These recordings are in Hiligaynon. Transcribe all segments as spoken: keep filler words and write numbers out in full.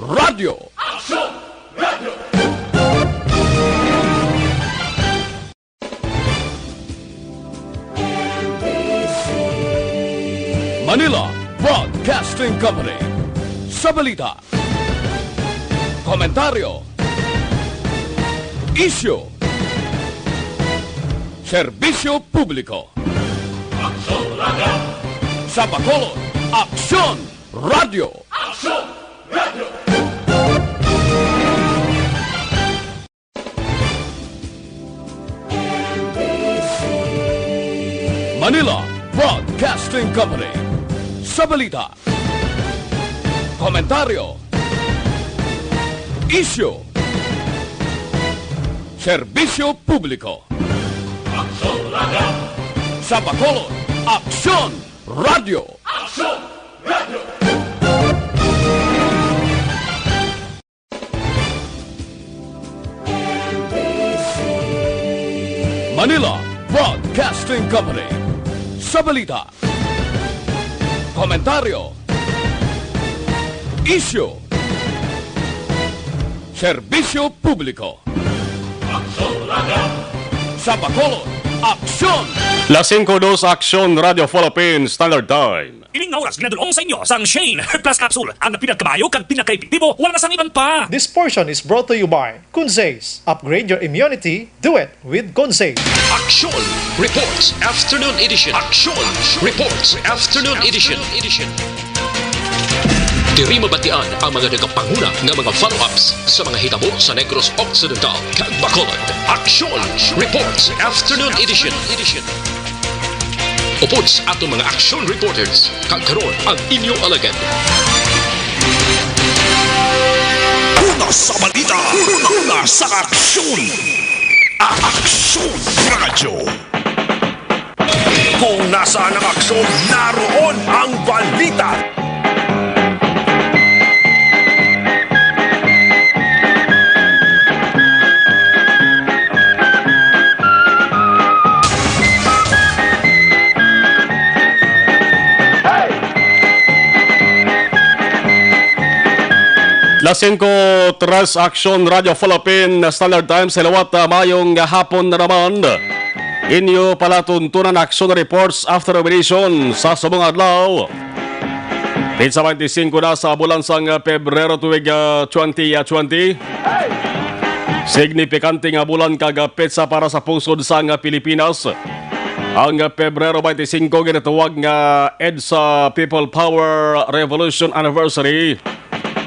Radyo. Manila Broadcasting Company. Sa balita, komentaryo, isyu, serbisyo publiko. Sa Bacolod, Aksyon Radyo. Manila Broadcasting Company. Sa balita, komentaryo, isyu, serbisyo publiko. Sa Bacolod, Aksyon Radyo. Manila Broadcasting Company. Sa balita, komentaryo, isyu, serbisyo publiko. Sa Bacolod, Aksyon. Las singko dos, Aksyon Radyo Philippines Standard Time. Ining nga oras ginadul-ong sa inyo sang Shane Herbal Plus Capsule, ang pinakamayo kag pinakaepektibo, wala na sang iban pa. This portion is brought to you by Conzace. Upgrade your immunity, do it with Conzace. Aksyon Reports Afternoon Edition. Aksyon Reports Afternoon Edition. Diri mabatian ang mga nagapanguna nga mga follow-ups sa mga hitabo sa Negros Occidental kag Bacolod. Aksyon Reports Afternoon Edition. Upod sa aton mga action reporters, kag karon ang inyo alagad. Una sa balita, una sa aksyon. Aksyon Radyo. Kung nasaan ang aksyon, naroon ang balita. Las singko tres, Aksyon Radyo Philippine Standard Time sa liwat, ah, mayong hapon na naman. Inyo palatuntunan aksyon reports after operation sa subong adlaw. Petsa twenty-five na sa bulan sang Pebrero tuig, ah, twenty twenty. Signifikante nga bulan kag, ah, petsa para sa pungsod sang, ah, Pilipinas. Ang Pebrero twenty-five ginatawag nga EDSA People Power Revolution Anniversary.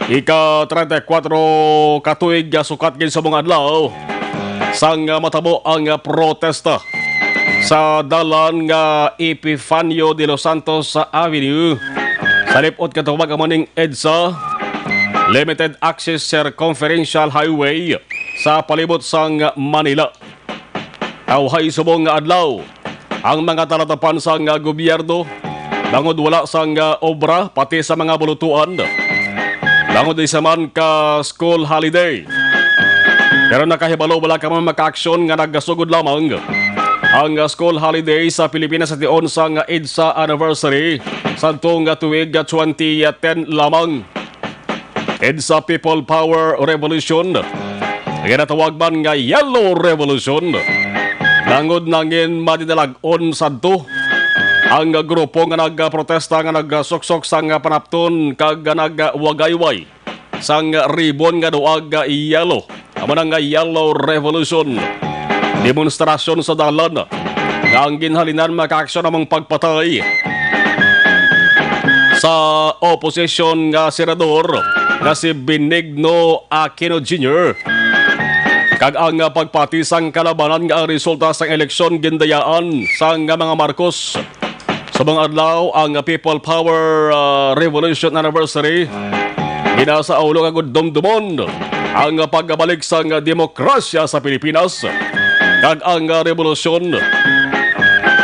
Ika treinta y cuatro ka tuig nga sukat gid sa mga adlaw sang matabo ang protesta sa dalan nga Epifanio de los Santos Avenue, sa lip-ot nga tawag amo ning EDSA, Limited Access Circumferential Highway, sa palibot sang Manila. Tawhay subong nga adlaw ang mga talatapan sang gobyerno, bangod wala sang obra, pati sa mga bulutuan, bangod isa man ka school holiday. Pero nakahibalo bala kamo, mga kaaksyon, nga nagasugod lamang ang school holiday sa Pilipinas sa tion sang EDSA anniversary sadto nga tuig twenty ten lamang. EDSA People Power Revolution, ginatawag man nga Yellow Revolution, bangod nangin madinalag-on sadto ang grupo nga nagprotesta, nga nagsuksok sang panapton kag nagwagayway sang ribon nga duag nga yellow. Amo na nga Yellow Revolution. Demonstrasyon sa dalan nga ang ginhalinan, mga kaaksyon, among pagpatay sa oposisyon nga senador nga si Benigno Aquino Junior, kag ang pagpati sang kalabanan nga ang resulta sang eleksyon gindayaan sang mga Marcos. Subong adlaw ang People Power, ah, Revolution Anniversary. Ginasaulo nga gud dumdumon ang pagbalik sang demokrasya sa Pilipinas kag ang, ah, rebolusyon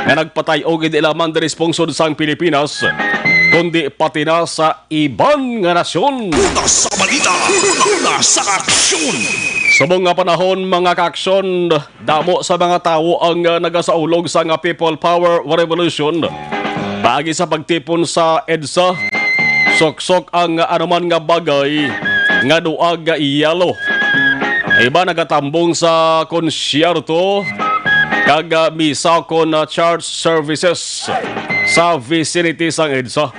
nga nagpatay-o gid lamang diri sa pungsod sang Pilipinas, kundi pati na sa iban nga nasyon. Una sa balita, una sa aksyon. Subong nga panahon, mga kaaksyon, damo sa mga tawo ang, ah, nagasaulog sa nga People Power Revolution. Paagi sa pagtipon sa EDSA, suksok ang anuman nga bagay nga duag nga yellow. Iba nagatambong sa konsyerto kag, ah, misa kon, ah, church services sa vicinity sang EDSA.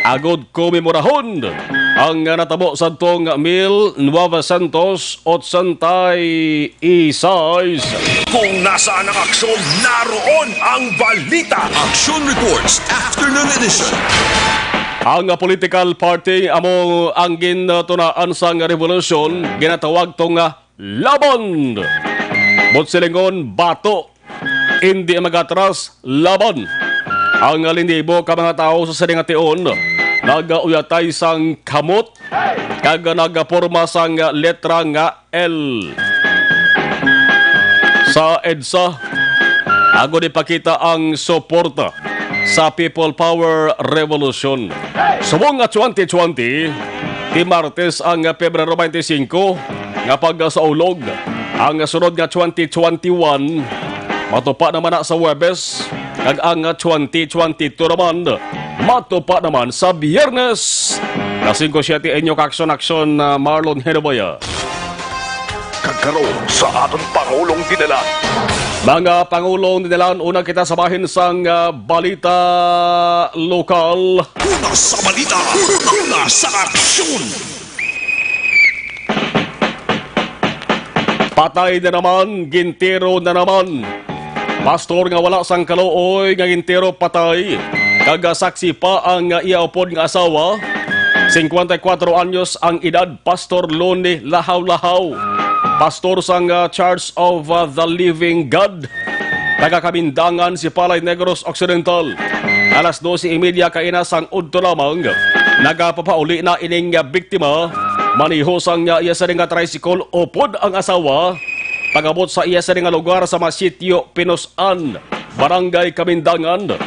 Agod komemorahon ang, ah, natabo sadtong mil novecientos ochenta y seis. Kung nasaan ang aksyon, naroon ang balita. Action Reports, Afternoon Edition. Ang political party amo ang gintunaan sang revolusyon, ginatawag to nga laban. Buot silingon, bato, indi magatras, laban. Ang linibo ka mga tawo sa sini nga tion nagauyatay sang kamot kag nagaporma sang letra nga L sa EDSA, agod ipakita ang suporta sa People Power Revolution. Subong nga twenty twenty, ti Martes ang Pebrero twenty-cinco nga pagsaulog. Ang sunod nga twenty twenty-one, matupa naman na sa Huwebes, kag ang twenty twenty-two naman, matupa naman sa Biyernes. Alas singko siyete, inyo ka aksyon-aksyon, ah, Marlon Henoboya. Kag karon sa aton Pangulong Dinalan. Mga Pangulong Dinalan, una kita sa bahin sang, ah, balita lokal. Una sa balita, una sa aksyon. Patay na naman, gintiro na naman. Pastor nga wala sang kaluoy nga gintiro patay, kag saksi pa ang iya upod nga asawa. Singkwenta y kuwatro anyos ang edad, Pastor Loni Lahaw-Lahaw, pastor sang, ah, Church of, ah, the Living God, taga Kabindangan, Sipalay, Negros Occidental. Alas dose y media kaina sang udto lamang, nagapapauli na ining biktima. Maniho sang iya sini nga tricycle upod ang asawa pag-abot sa iya sini nga lugar sa may Sitio Pinos-an, Barangay Kabindangan.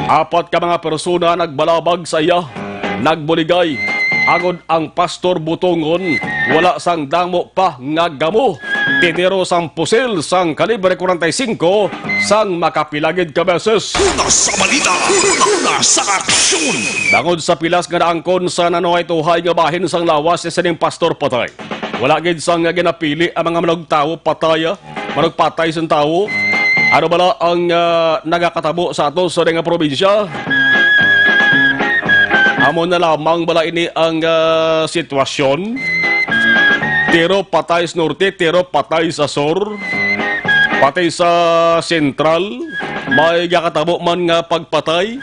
Apat ka mga persona nagbalabag sa iya, nagbuligay, agod ang pastor butongon, wala sang damo pa nga gamo. Tiniro sang pusil sang kalibre kwarenta y singko sang makapila gid ka beses. Una sa balita, una sa aksyon. Bangod sa pilas nga naangkon sa nanuhay-tuhay nga bahin sang lawas ni sining pastor patay, wala gid sang ginapili ang mga manugtawo patay, ah, manugpatay sang tawo. Ano bala ang, ah, nagakatabo sa ato sa nga probinsya? Amo na lamang bala ini ang, ah, sitwasyon? Tiro patay sa norte, tiro patay sa sur, pati sa sentral, may gakatabo man nga pagpatay,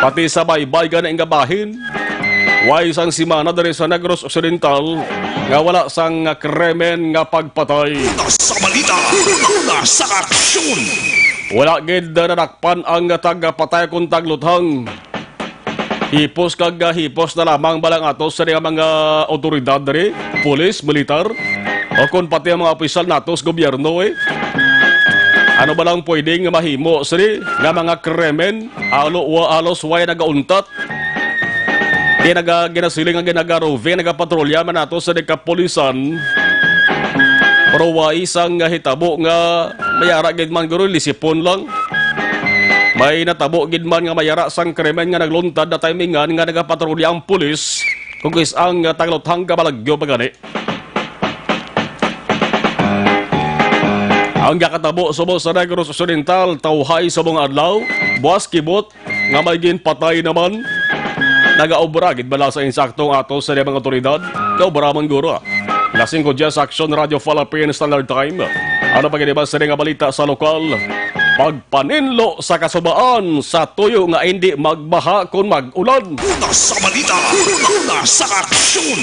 pati sa baybay gani nga bahin. Way sang semana diri sa Negros Occidental nga wala sang krimen nga pagpatay. Una sa balita, una sa aksyon. Wala gid nadakpan ang tagpatay kon tagluthang. Hipos kag, ah, hipos na lamang bala ang ato sa mga awtoridad diri, pulis, militar, o kon pati ang mga opisyal nato sa gobyerno, eh. Ano ba lang pwede nga mahimo sini nga mga krimen? Alo, wa, alos way nagauntat. Di naga, ginasiling nga ginagarove, nagapatrolya man nato sa kapulisan. Pero wa isang nga hitabo nga mayara gid man guro, lisipon lang. May natabo gid man nga mayara sang krimen nga nagluntad na timingan nga nagapatrolya ang pulis, kung is ang, ah, tagluthang kabalagyo pa gani. Ang gakatabo subong sa Negros Occidental, tawhay subong nga adlaw, buas kibot nga may ginpatay naman. Nagaobra gid bala sa insakto ang ato sa mga otoridad? Kaobra man guro. Alas singko dyes, Aksyon Radyo Philippine Standard Time. Ano pa gid ba sini nga balita sa lokal? Pagpaninlo sa kasubaan sa tuyo nga indi magbaha kon mag-ulan. Una sa balita, una sa aksyon.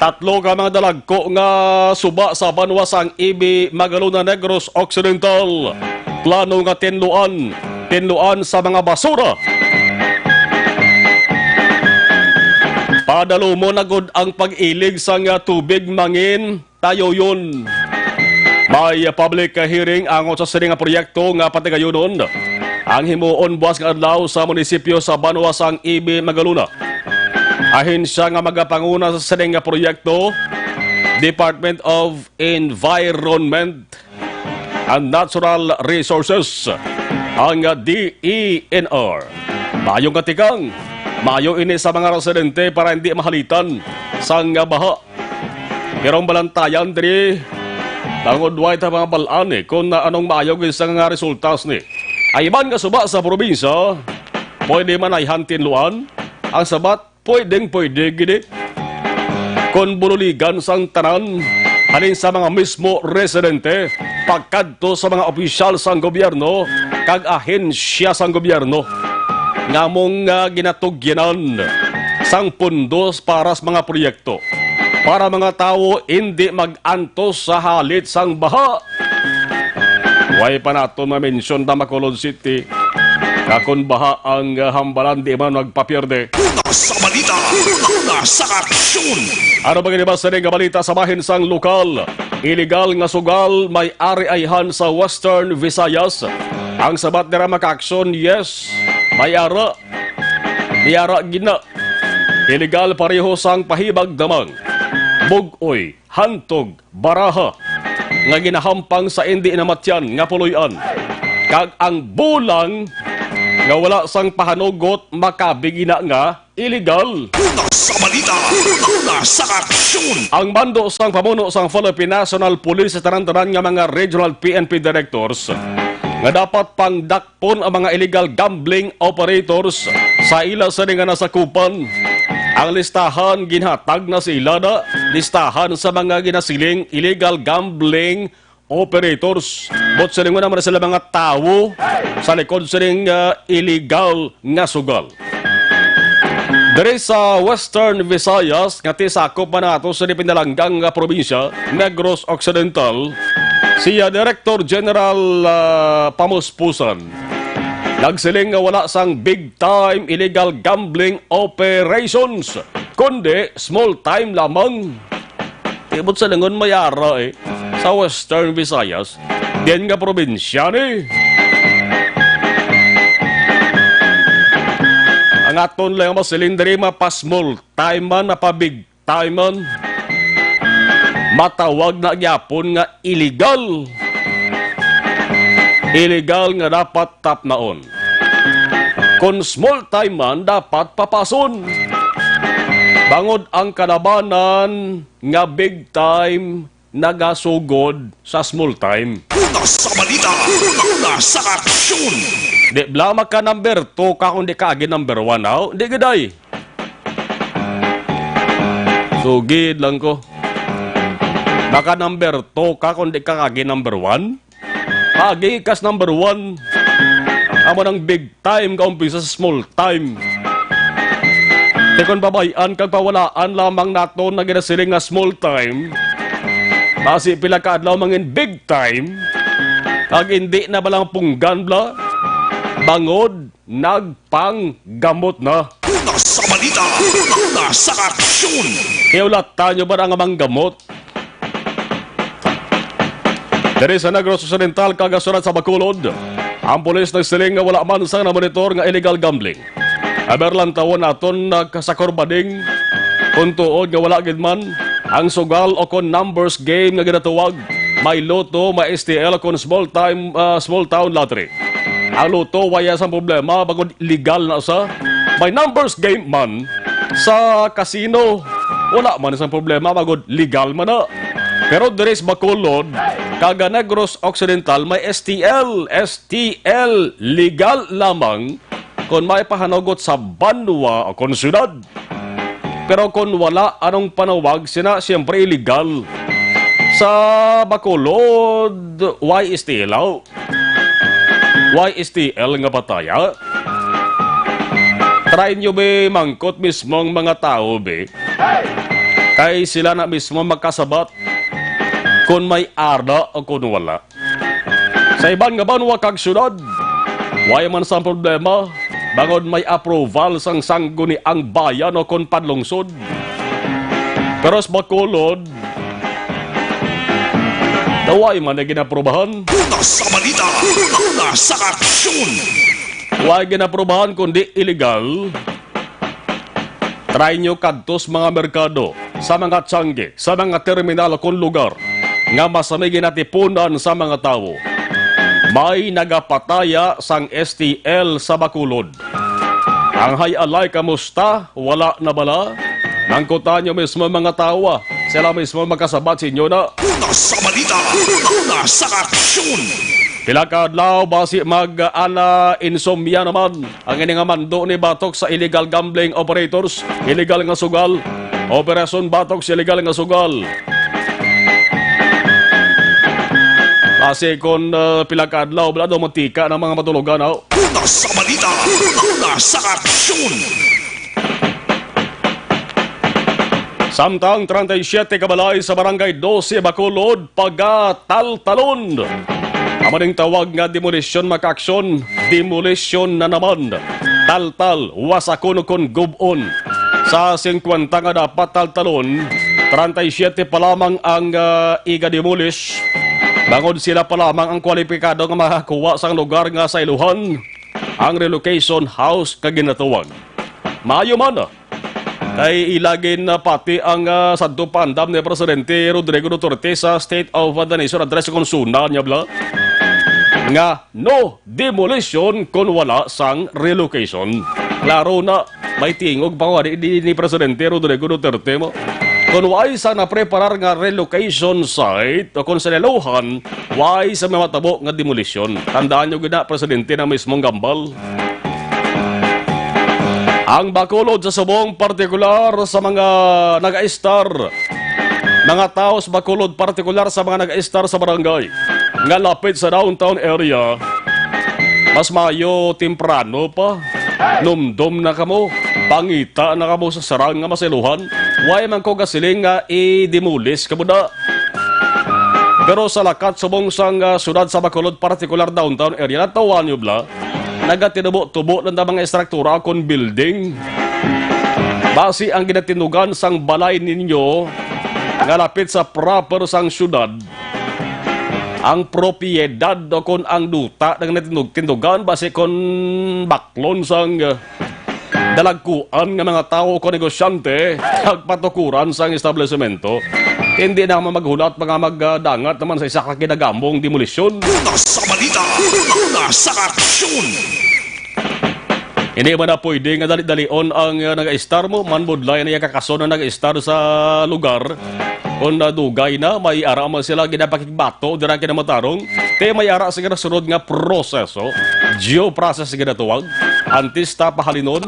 Tatlo ka mga dalagko nga suba sa banwa sang Ibi, Magalona, Negros Occidental. Plano nga tinluan, tinluan sa mga basura. Padalumon na gud ang pag-ilig sang tubig mangin tayo yun. May public hearing angot sa sini nga proyekto nga patigayunon ang himuon buas nga adlaw sa munisipyo sa banwa sang Ibi, Magalona. Ahensya nga magapanguna sa sini nga proyekto, Department of Environment and Natural Resources, ang D E N R. Maayong katikang. Maayo ini sa mga residente para hindi mahalitan sang baha. Pero ang balantayan diri, tungod way ta mga bal-an, eh, kung anong maayo gid sa nga resulta sini. Ang iban nga suba sa probinsya, pwede man ay hantinluan. Ang sabat, pwedeng pwede gid, eh. Kon bululigan sang tanan, halin sa mga mismo residente, pagkadto sa mga opisyal sang gobyerno kag ahensya sang gobyerno, nga among, ah, ginatugyanan sang pundos para sa mga proyekto, para mga tawo indi mag-antos sa halit sang baha. Way pa naton ma-mention na Bacolod City, nga kon baha ang, ah, hambalan, di man magpapierde. Una sa balita, una sa aksyon. Ano ba gani ba sa nga balita sa bahin sang lokal? Iligal nga sugal may ari ayhan sa Western Visayas. Ang sabat dira, mga kaaksyon, yes, may ara. May ara gina. Iligal pareho sang pahibag damang, bug-oy, hantog, baraha nga ginahampang sa indi namatyan nga puloy-an, kag ang bulang nga wala sang pahanugot makabi gina nga iligal. Una sa balita, una sa aksyon. Ang mando sang pamuno sang Philippine National Police sa tanan-tanan nga mga regional P N P directors nga dapat pangdak pon ang mga illegal gambling operators sa ila sini nga nasakupan. Ang listahan ginhatag na sa ila na listahan sa mga ginasiling illegal gambling operators. But silingon naman sila mga tawo sa likod sining, ah, illegal nga sugal. Diri sa Western Visayas, nga ti sakop man nato sa pinalanggang nga probinsya, Negros Occidental, si, ah, Director General, ah, Pamuspusan nagsiling nga wala sang big time illegal gambling operations, kundi small time lamang. Tibot sa lingon may ara, eh, sa Western Visayas, diyan nga probinsya ni. Ang aton lang masiling diri, mapa small time man, mapa big time man, matawag na gyapon nga illegal. Illegal nga dapat tapnaon. Kon small time man, dapat papason. Bangod ang kalabanan nga big time nagasugod sa small time. Una sa balita, una sa aksyon. Di bala maka number two ka kung di ka agi number one, aw? Di gid ay. Sugid lang ko. Maka number two ka kung di ka agi number one. Agi kas number one. Amo nang big time kaumpisa sa small time. Kay kon pabay-an kag pawalaan lamang naton na ginasiling nga small time, basi pila ka adlaw mangin big time, kag indi na bala punggan bala, bangod nagpanggamot na. Una sa balita, una sa aksyon. Iulatan nyo ba ang manggamot? Diri sa Negros Occidental kag sulod sa Bacolod, ang pulis nagsiling nga wala man sang namonitor nga illegal gambling. Aber, lantawon naton nag-, sa Corbading, kung tuod nga wala gid man ang sugal o kon numbers game nga ginatuwag. May lotto, may S T L o kon small time, ah, small town lottery. Ang lotto, waya sang problema, bangod legal na sa. May numbers game man sa casino, wala man sang problema, bangod legal man na. Pero diri sa Bacolod, kag Negros Occidental, may S T L. S T L, legal lamang kon may pahanugot sa banwa o kon syudad. Pero kon wala, anong panawag sina? Siyempre, illegal. Sa Bacolod, why S T L, aw? Why S T L nga pataya? Try nyo, be, mangkot mismo ang mga tao, be. Kay sila na mismo makasabat kon may ara o kon wala. Sa iban nga banwa kag syudad, way man sang problema, bangod may approval sang Sangguniang Bayan o kon panlungsod. Pero sa Bacolod, way man na ginaprobahan. Una sa balita, una sa aksyon. Way ginaprobahan kundi illegal. Try nyo kadto sa mga merkado, sa mga tiyangge, sa mga terminal o kon lugar nga masami ginatipunan sa mga tawo. May nagapataya sang S T L sa Bacolod. Ang Hay Alay, kamusta? Wala na bala? Nangkutan nyo mismo, mga tawo, ah. Sila mismo makasabat sa inyo na. Una sa balita, una sa aksyon. Pila ka adlaw, basi mag-ala insomnia naman ang ini nga mando ni batok sa illegal gambling operators, illegal nga sugal, operasyon batok sa illegal nga sugal. Basi kon, ah, pila ka adlaw, wala daw mantika ng mga matulugan, oh. Una sa balita, una sa aksyon. Samtang treinta y siete ka balay sa Barangay Doce, Bacolod, pagataltalon. Amo ning tawag nga demolisyon, makaaksyon, demolisyon na naman. Taltal, wasakon kon gub-on. Sa singkwenta nga dapat taltalon, treinta y siete pa lamang ang, ah, iga-demolish. Bangod sila pa lamang ang kwalipikado nga makakuha sang lugar nga sa iluhan ang relocation house nga ginatawag. Maayo man, kay ila ginpati ang, ah, sadto pa andam ni Presidente Rodrigo Duterte sa State of the Nation Address, kon suna niya bala, nga no demolition kon wala sang relocation. Klaro na, may tingog pa ko di, di ni Presidente Rodrigo Duterte mo. Kon way sa napreparar nga relocation site o kon sa liluhan, way sa mamatabo nga demolisyon. Tandaan nyo gina, Presidente na mismong gambal. Ang Bacolod sa subong, partikular sa mga nag-aistar, mga tawo sa Bacolod, partikular sa mga nag-aistar sa barangay nga lapit sa downtown area, mas maayo temprano pa. Numdom na kamo, pangita na kamo sa sarang nga masiluhan. Way man ko gasiling nga i-demolish kamo na. Pero sa lakat subong sang, ah, siyudad sa Bacolod, partikular downtown area, natawan nyo bala, nagatinubo-tubo lang na mga estruktura kon building. Basi ang ginatindugan sang balay ninyo nga lapit sa proper sang siyudad, ang propiedad o kon ang duta nga natindug-, tindugan, basi kon baklon sang, ah, dalagkuan nga mga tawo o negosyante, nagpatukuran sang establisemento. Hindi na maghulat, mga magdangat naman sa isa ka kinagamong demolisyon. Una sa balita, una sa aksyon. Hindi man na pwede nga dali-dalion ang, uh, nag-aistar mo, manbudlay na yung kakaso na nag-aistar sa lugar. Kung nadugay na, may ara man sila ginapakigbato dira kinamatarong. Te may ara sa ginasunod nga proseso, due process ginatawag. Antes ta pahalinon,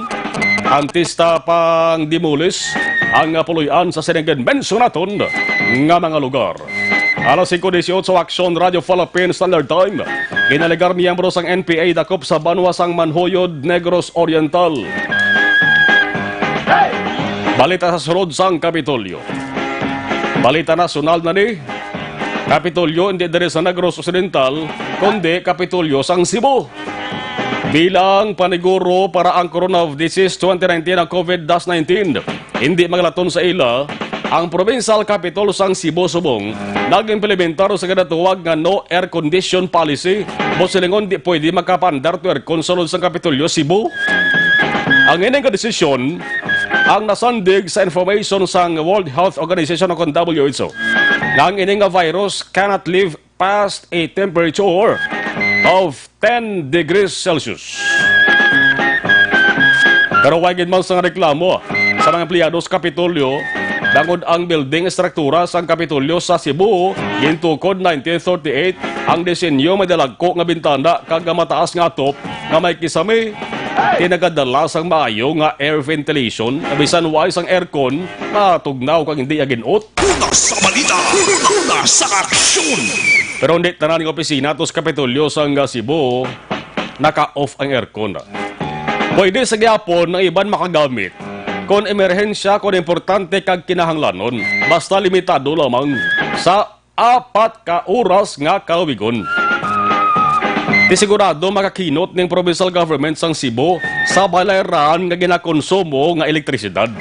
antes ta pang demolish ang, ah, puloy-an sa sining ginmensyon naton nga mga lugar. Alas singko dieciocho, Aksyon Radio Philippine Standard Time. Ginalegar miyembro sang N P A dakop sa banwa sang Manjoyod, Negros Oriental. Balita sa sulod sang Kapitolyo. Balita nasyonal na ni. Kapitolyo, hindi diri sa Negros Occidental, kundi Kapitolyo sang Cebu. Bilang paniguro para ang Corona Disease twenty nineteen ang COVID nineteen, hindi maglaton sa ila, ang Provincial Capitol sang Cebu subong nag-implementar sa ginatawag nga no air condition policy. Buot silingon, di pwede makapandar to aircon sa loob sang Kapitolyo, Cebu. Ang ining nga desisyon ang nasandig sa information sang World Health Organization o kon W H O, nga ang ini nga virus cannot live past a temperature of ten degrees Celsius. Pero way gid man sang reklamo sa mga empleyado sa Kapitolyo, bangod ang building estruktura sang Kapitolyo sa Cebu gintukod nineteen thirty-eight, ang disenyo may dalagko nga bintana kag mataas nga atop nga may kisame, kay nagadala sang maayo nga air ventilation, bisan way sang aircon, matugnaw kag hindi agin-ot. Una sa balita, una sa aksyon. Pero hindi tanan nga opisina to sa Kapitolyo sang Cebu naka-off ang aircon. Pwede sa gihapon ang iban makagamit kon emerhensya, kon importante kag kinahanglanon, basta limitado lamang sa apat ka oras nga kaluwigon. Di sigurado makakinot ning provincial government sang Cebu sa balayran nga ginakonsumo nga elektrisidad.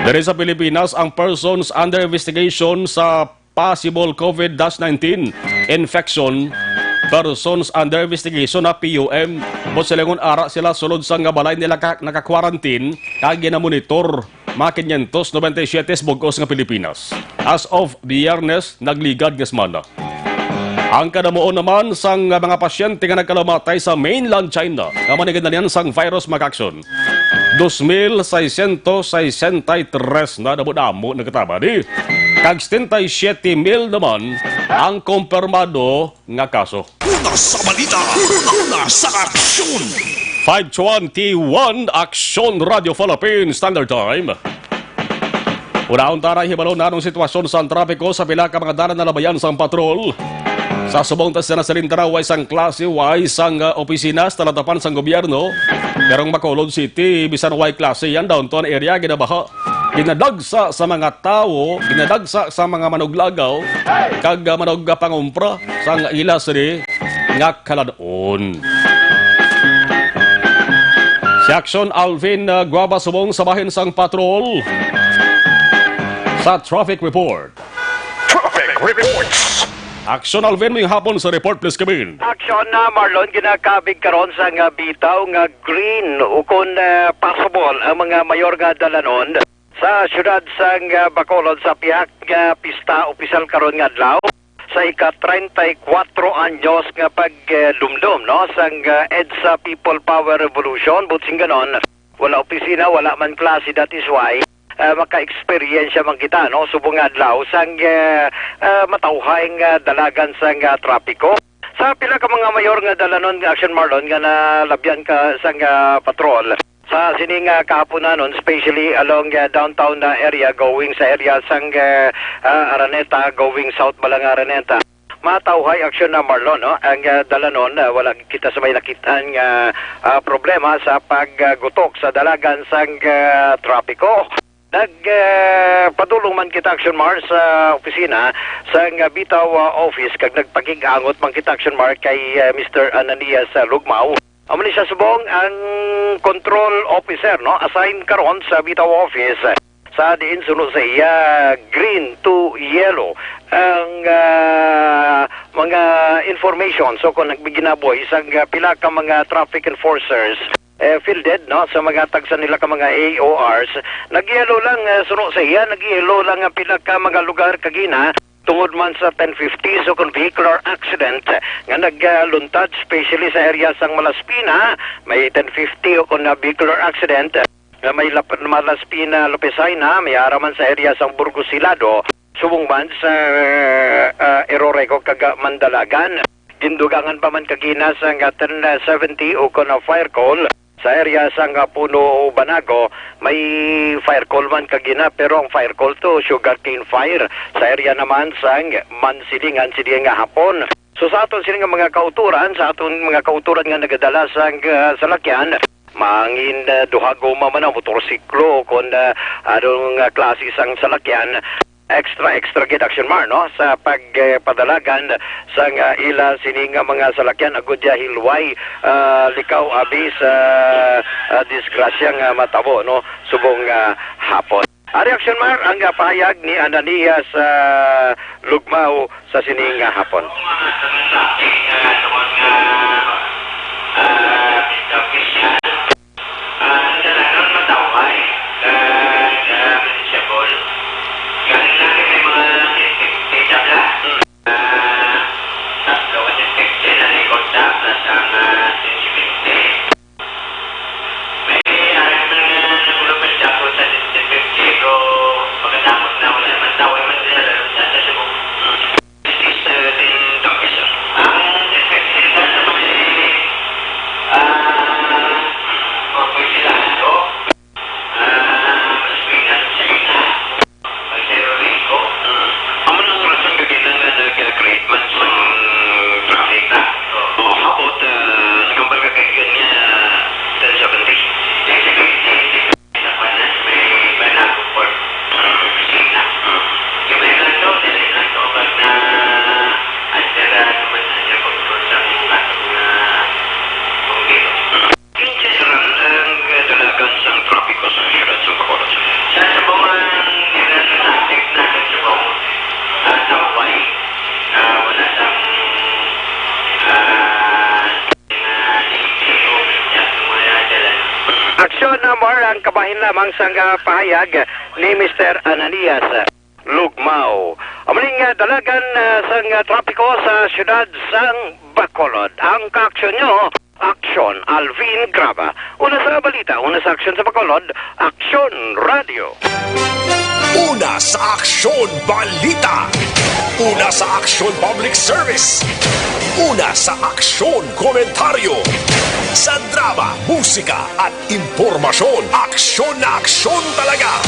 Diri sa Pilipinas, ang persons under investigation sa possible COVID nineteen infection, persons under investigation na P U M, buot silingon ara sila sulod sa nga balay nila ka-, naka-quarantine kag ginamonitor. Mga quinientos noventa y siete sa bug-os nga Pilipinas. As of Biyernes, nagligad nga semana. Ang kadamuon naman sang mga pasyente nga nagkalumatay sa mainland China nga man ginalinan sang virus, mga ka-aksyon, dos mil seiscientos sesenta y tres na damo-damo nagkataba ni, kag setenta y siete mil naman ang kumpirmado nga kaso. Una sa balita, una sa aksyon. Five twenty-one Aksyon Radio Philippine Standard Time. Unahon ta na hibalo na anong sitwasyon sa trapiko sa pila ka mga dalan nga labayan sang patrol. Sa subong ta sa Nasalin Tarawa, way sang klase, way sang, ah, opisina sa talatapan sang gobyerno. Pero ang Bacolod City, bisan way klase yan, downtown area, ginabaha. Ginadagsa sa mga tawo, ginadagsa sa mga manuglagaw, kag, ah, manugpangumpra sang ila sini nga kalad-on. Si Action Alvin, ah, Guaba subong sa bahin sang patrol sa traffic report. Traffic reports. Action Alvin, may hapon sa report, please come in. Action na, Marlon, ginakabig karon sa nga bitaw nga green ukon, ah, passable ang mga mayor nga dalanon sa siyudad sang, ah, Bacolod sa pihak nga pista opisyal karon nga adlaw sa ika treinta y cuatro anyos nga pagdumdom, no, sang, ah, EDSA People Power Revolution. Buot silingon, wala opisina, wala man klase, that is why, ah, maka-eksperyensya man kita, no, subong nga adlaw sang, ah, ah, matawhay nga dalagan sang, ah, trapiko. Sa pila ka mga mayor nga dalanon nga Action Marlon nga nalabyan ka sang, ah, patrol sa sini nga kahaponanon, especially along, ah, downtown na area, going sa area sang, ah, ah, Araneta, going south bala nga Araneta, matawhay, Action na Marlon, no? Ang, ah, dalanon, ah, wala kita sa may nakitaan nga, ah, problema sa paggutok sa dalagan sang, ah, trapiko. Nag, ah, padulong man kita, Action Mar, sa opisina sang, ah, bitaw, ah, office, kag nagpakig-angot man kita, Action Mar, kay, ah, Mister Ananias, ah, Lugmao. Amo ni siya subong ang control officer, no? Assigned karon sa bitaw office, sa diin suno sa iya green to yellow ang, ah, mga information. So, kung nagbiginaboy sang, ah, pila ka mga traffic enforcers, eh, fielded, no, sa mga tagsa nila ka mga A O Rs, nag-yellow lang, ah, suno sa iya, nag-yellow lang ang pila ka mga lugar kagina, tungod man sa ten fifty, so kung vehicular accident nga nagluntad, especially sa area sang Malaspina, may ten fifty o kung na vehicular accident nga may Lap-, Malaspina, Lopez Jaena, may ara man sa area sang Burgos Hilado, subong man sa, ah, Eroreco kag Mandalagan. Gindugangan pa man kagina sang ten seventy o kung na fire call. Sa area sang, ah, Puno Banago, may fire call man kagina, pero ang fire call to sugarcane fire. Sa area naman sang Mansilingan, sini nga hapon. So, sa aton sini nga mga kauturan, sa aton mga kauturan nga nagadala sang, ah, salakyan, mangin, ah, duha goma man ang motorsiklo, kon, ah, anong, ah, klase sang salakyan. Extra, extra gid, Action Mar, no, sa pag, eh, padalagan sang, ah, ila sini nga mga salakyan agud ya hilway, ah, likaw abi sa, ah, disgrasya nga matabo, no, subong, ah, hapon. Ari, Action Mar, ang, ah, pahayag ni Ananias, ah, Lugmao sa sini nga hapon. Ah, talagang matawhay, ah, ah, manageable. Galing na may mga infected na. Ah, tatlo ka infected na record na, nasa mga twenty twenty. May, ah, mga nagulong pa siya po sa twenty twenty, pero pagkatapos na wala naman tawhay man sila, lalo na sa Cebu. In general, ang kadalagan sang trapiko sa siyudad sa Bacolod. Sa subong ang general traffic natin sa Bacolod, ah, sa Hawaii, ah, wala sang, ah, Action number ang kabahin lamang sang, ah, pahayag ni Mister Ananias. Lugmaw. Amo ni nga dalagan, ah, sang, ah, trapiko sa siyudad sang Bacolod. Ang kaaksyon nyo, Aksyon Alvin Graba. Una sa balita, una sa aksyon sa Bacolod, Aksyon Radio. Una sa aksyon balita. Una sa aksyon public service. Una sa aksyon komentaryo. Sa drama, musika at impormasyon, aksyon na aksyon talaga.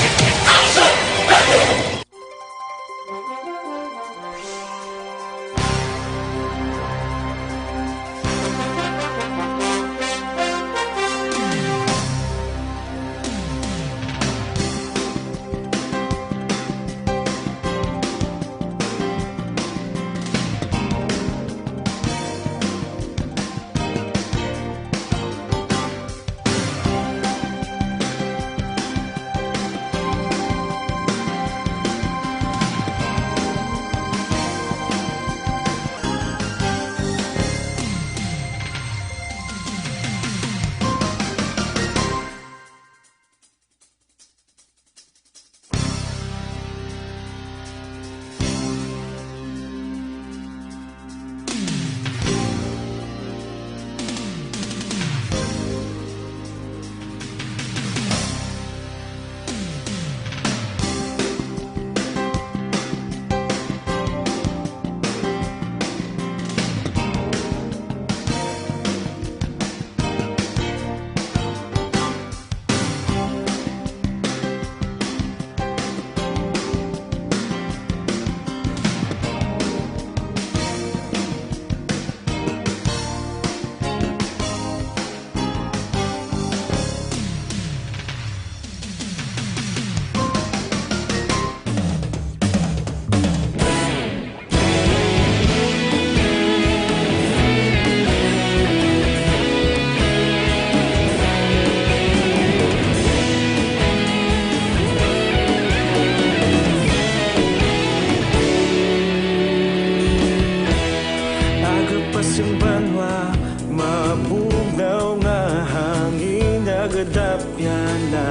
Aga pa sing banwa, mabugnaw nga hangin, nagadapyan na.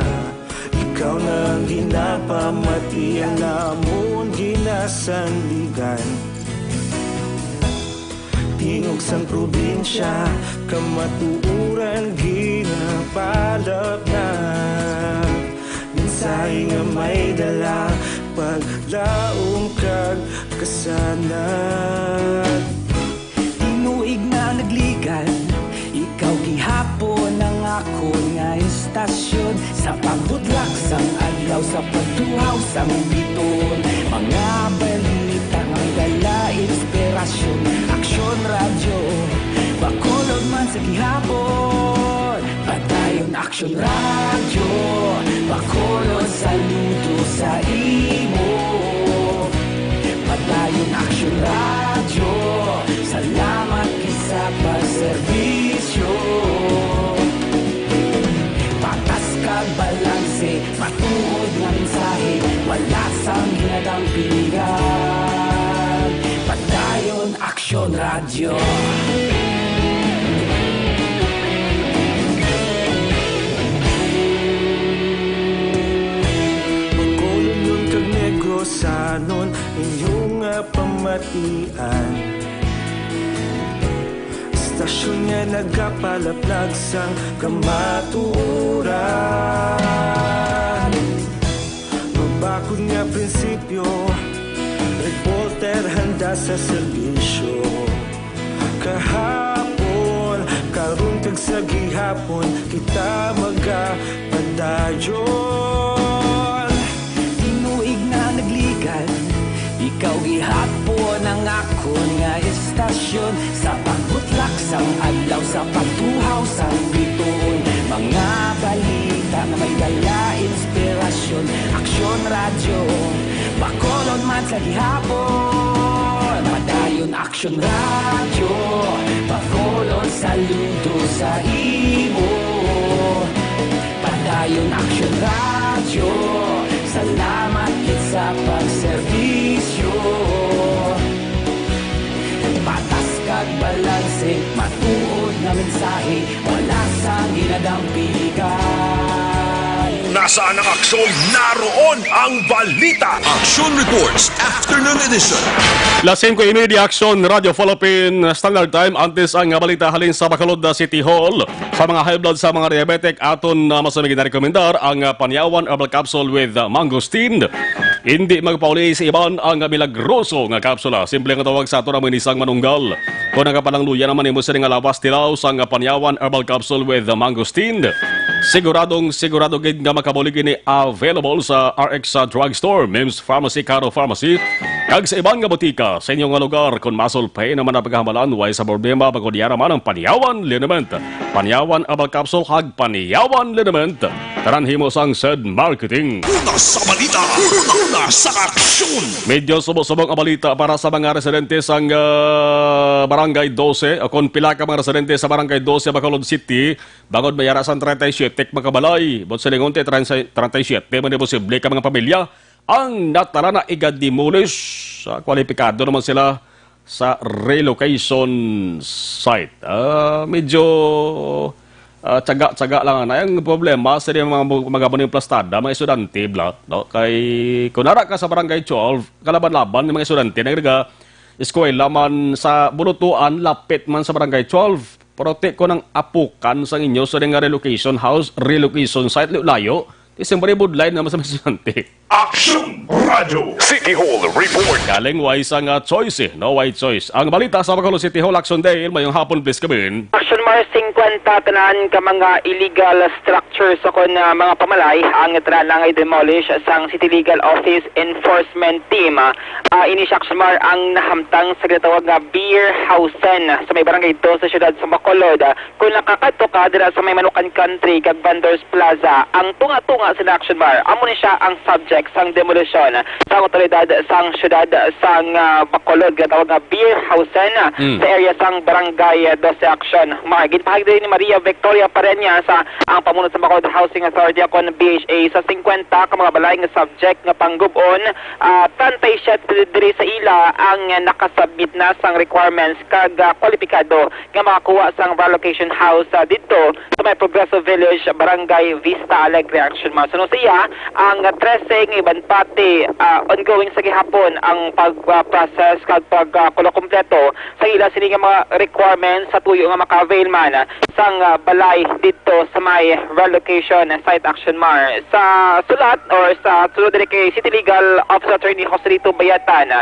Ikaw na ang ginapamati, ang amon ginasandigan. Tingog sang probinsya, kamatuoran ginapalapnag. Mensahe nga may dala, paglaom kag kasanag. Tinuig na nagligan, ikaw gihapon ang akon nga istasyon. Sa pagbutlak sang adlaw, sa pagtuhaw sang biton, mga balita nga may dala inspirasyon. Aksyon Radyo, Bacolod man sa gihapon. Padayon Aksyon Radyo, Bacolod, saludo sa imo. Padayon Aksyon Radyo, salamat gid sa pagserbisyo. Patas kag balanse, matuod nga mensahe, wala sang ginadampingan. Padayon Aksyon Radyo. Bacolodnon kag Negrosanon, inyo nga pamatian. Istasyon nga nagapalaplag sang kamatuoran. Mabakod nga prinsipyo, reporter handa sa serbisyo. Kahapon, karon kag sa gihapon, kita magapadayon. Tinuig na nagligan, ikaw gihapon ang akon nga istasyon. Sa pagbutlak sang adlaw, sa pagtuhaw sang biton, mga balita nga may dala inspirasyon. Aksyon Radyo, Bacolod man sa gihapon. Padayon Aksyon Radyo, Bacolod, saludo sa imo. Padayon Aksyon Radyo, salamat gid sa pagserbisyo. Patas kag balanse, matuod nga mensahe, wala sang ginadampingan. Nasaan ang aksyon? Naroon ang balita. Action Reports, Afternoon Edition. Las singko y media, Aksyon, Radyo Philippine Standard Time. Antes ang balita halin sa Bacolod City Hall. Sa mga high blood, sa mga diabetic, aton na mas may ginarekomendar ang, ah, Panyawan Herbal Capsule with, ah, Mangosteen. Hindi magpauli sa iban ang milagroso nga kapsula. Simple nga tawag sa aton ang minisang manunggal. Kung nagapanangluya naman nimo sini nga lawas, tilaw sang Panyawan Herbal Capsule with Mangosteen. Siguradong sigurado gid nga makabulig ini, available sa R X Drugstore, Mims Pharmacy, Caro Pharmacy, kag sa iban nga botika sa inyo nga lugar. Kung muscle pain naman ang pagkahamalan, way sa problema, pagkudyara man ang Panyawan Liniment. Panyawan Herbal Capsule kag Panyawan Liniment. Tanan himo sang Sed Marketing. Una sa balita, una, una sa aksyon. Medyo subok-subok ang balita para sa mga residente sang, ah, Barangay Dose, o kon pila ka mga residente sa Barangay Dose, Bacolod City, bangod may ara sang treinta y siete ka mga balay. Buot silingon, treinta y siete man posible ka mga pamilya ang natara na iga-demolish. Ah, kwalipikado naman sila sa relocation site. Ah, medyo, ah, tsaga-tsaga lang na. Ang problema sa mga, mga, mga plastada, mga estudyante, bla, no? Kay, kung nara ka sa Barangay twelve, kalaban-laban ng mga estudyante, nagdaga eskwela man sa Bulutuan, lapit man sa Barangay twelve. Pero ti ko nang apukan sa inyo sa nga relocation house, relocation site, layo-layo. Ti siyempre, budlay naman sa mga estudyante. Action Radio City Hall Report. Galing way sa nga choice, eh, no? Way choice. Ang balita sa Bacolod City Hall, Action Dale, mayong hapon, please, come in. Action Mar, singkwenta tanan ka mga illegal structures o kon, ah, mga pamalay ang tara na nga i-demolish sang City Legal Office Enforcement Team. Ah, ini si Action Mar ang nahamtang sa ginatawag nga Beerhausen sa may barangay Dose sa siyudad sa Bacolod. Kung nakakadto ka dira sa may Manukan Country kag Vendors Plaza, ang tunga-tunga sa Action Mar, amo ni siya ang subject sang demolisyon sang awtoridad sang siyudad sang, ah, Bacolod, ginatawag nga Beerhausen, ah, Mm. sa area sang Barangay, ah, Doce Action Mar. Ginpahayag diri ni Maria Victoria Pareñas, ah, ang pamuno sa Bacolod Housing Authority, o kon B H A, sa singkwenta ka mga balay nga subject nga panggub-on, ah, treinta y siete diri sa ila ang nakasubmit na sang requirements kag, ah, kwalipikado nga makakuha sang relocation house, ah, didto sa may Progreso Village, Barangay Vista Alegre, Action Mar. Suno sa iya, ang trese nga iban pati, ah, ongoing sa gihapon ang pag, ah, process kag pag, ah, kulo kompleto sa ila sini nga mga requirements sa tuyo nga maka-avail man sang, ah, balay didto sa may relocation site, Action Mar. Sa sulat or sa sulat diri kay City Legal Officer Attorney Joselito Bayatan,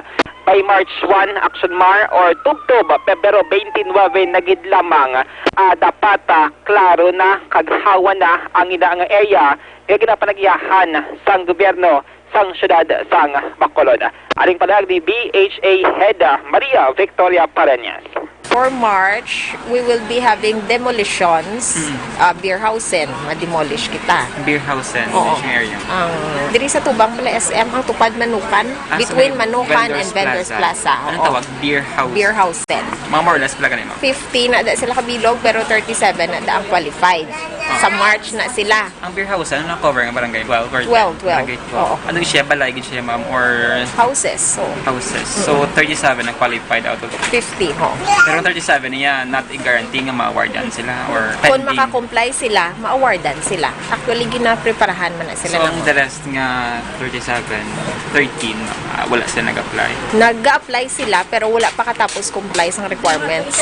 by March one, Action Mar, or tubtob Pebrero twenty-nine na gid lamang, ah, dapat, ah, klaro na kag hawa na ang ina nga area nga ginapanagiyahan sang gobyerno sang siyudad sang Bacolod. Aling palag ni B H A Head, ah, Maria Victoria Pareñas. For March, we will be having demolitions. Mm. Ah, Beerhausen, ma-demolish kita. Beerhausen, Oo. Yung area. Ang, diri sa tubang pala S M, ang tupad Manukan, Ah, sa between may Manukan Vendors and Vendors Plaza. Plaza. Anong Oo. tawag? Beerhausen. Beerhausen. Mga more or less pala ganun, no? Fifty na da sila kabilog, pero thirty-seven na da ang qualified. Ah. Sa March na sila. Ang Beerhausen, ano na-cover nga barangay? Twelve or Twelve, twelve. Barangay twelve. Oo. Ano siya, balay gid siya, ma'am, or Houses, so. Houses? So, Mm-mm. thirty-seven ang qualified out of Fifty, ho. Pero ang thirty-seven niya, not a guarantee nga ma-awardan sila or Kung pending. Maka-comply sila, ma-awardan sila. Actually, ginapreparahan man na sila. So, ang ng the rest nga thirty-seven, thirteen, ah, wala sila nag-apply? Nag-apply sila, pero wala pa katapos comply sa requirements.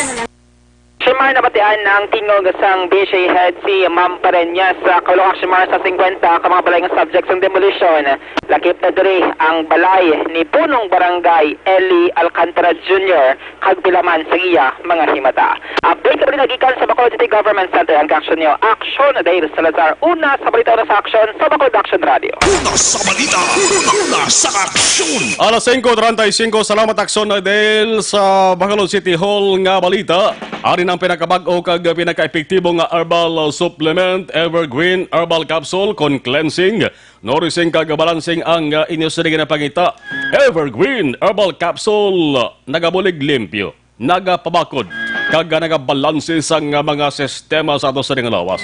Shimar, nabatian ang tingog sang B H A head si Ma'am Pareñas sa Kaulong Action Mar sa singkwenta ka mga balay nga subject sang demolition. Lakip na diri ang balay ni Punong Barangay Eli Alcantara Junior kag pila man sa iya mga himata. Update ka pa rin nagikan sa Bacolod City Government Center ang Action Neo Action Dale Salazar. Una sa balita, una sa aksyon sa Bacolod Action Radio. Una sa balita, una, una sa aksyon. Alas singko treinta y cinco, salamat, Aksyon Dale, sa Bacolod City Hall nga balita. Ari ang pinakabag-o kag pinakaepektibo nga herbal supplement, Evergreen Herbal Capsule kon cleansing, nourishing kag balancing ang, uh, inyo sini nga pangita. Evergreen Herbal Capsule, nagabulig limpyo, nagapabakod, kag nagabalanse sang mga sistema sa ato sini nga lawas.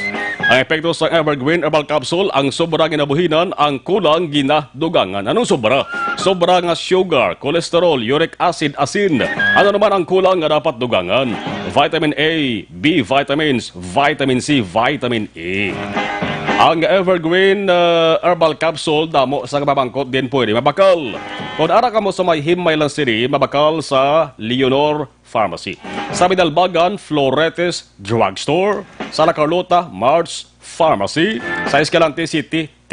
Ang epekto sang Evergreen Herbal Capsule, ang sobra ginabuhinan, ang kulang ginadugangan. Anong sobra? Sobra nga sugar, cholesterol, uric acid, asin. Ano naman ang kulang nga dapat dugangan? Vitamin A, B vitamins, vitamin C, vitamin E. Ang Evergreen, uh, Herbal Capsule, damo sa mabangkot din pwede mabakal. Kung ara kamo sa may Himaylan City, mabakal sa Leonor Pharmacy. Sa Bidalbagan, Floretes Drugstore. Sa La Carlota, March Pharmacy. Sa Escalante City, T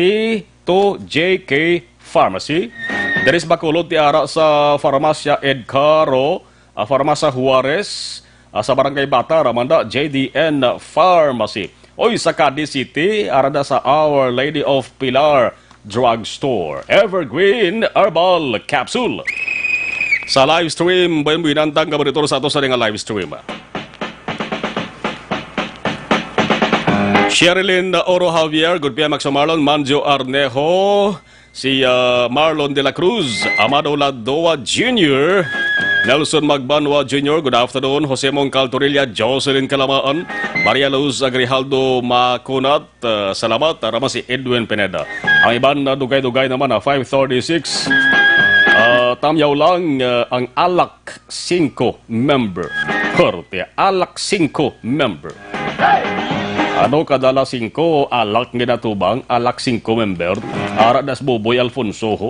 two J K Pharmacy. Diri sa Bacolod, ti ara sa Farmasya Edcaro, ah, Farmasya Juarez, ah, sa Barangay Bata, Ramanda, J D N Pharmacy. Oy, sa Cadiz City, ara da sa Our Lady of Pilar Drugstore. Evergreen Herbal Capsule. Sa live stream, buyan-buyanan ta nga monitor sa ato sa nga live stream. Sherilyn Oro Javier, good P M, Max Marlon, Manjo Arnejo, si, ah, Marlon de la Cruz, Amado Ladoa Junior, Nelson Magbanwa Junior, good afternoon, Jose Mongcal Torilla, Jocelyn Calamaan, Maria Luz Agrijaldo Macunat, ah, salamat, ah, naman si Edwin Pineda. Ang iban na dugay-dugay naman, ah, five thirty-six. Ah, tamyaw lang, ah, ang alak singko member. Korte, alak singko member. Ano kadala singko, alak ginatubang, alak singko member. Ara das Boboy Alfonso ho.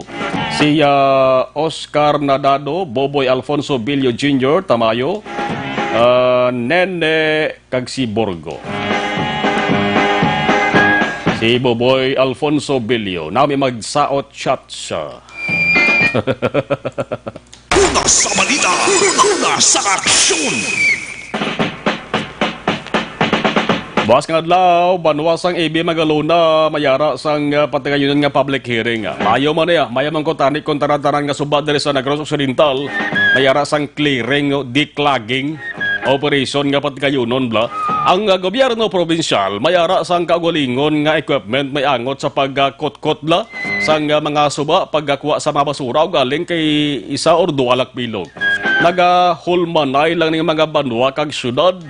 Si, ah, Oscar Nadado, Boboy Alfonso Billo Junior, Tamayo, ah, Nene kag si Borgo. Si Boboy Alfonso Billo, nami magsaot shots siya. Una sa balita, una sa aksyon. Buwas nga adlaw, banwa sang A B Magalona, mayara sang, ah, patigayunon nga public hearing. Mayo man niya, mayo man ko tani kung tanan-tanan nga suba diri sa Negros Occidental, mayara sang clearing, no, declogging operation nga patigayunon bala. Ang, ah, gobyerno probinsyal mayara sang kaugalingon nga equipment may angot sa pagkutkot bala sang, ah, mga suba pagkakuha sa mga basura o galing kay isa or duha lang bilog. Nagahulmanay lang ning mga banwa kag syudad.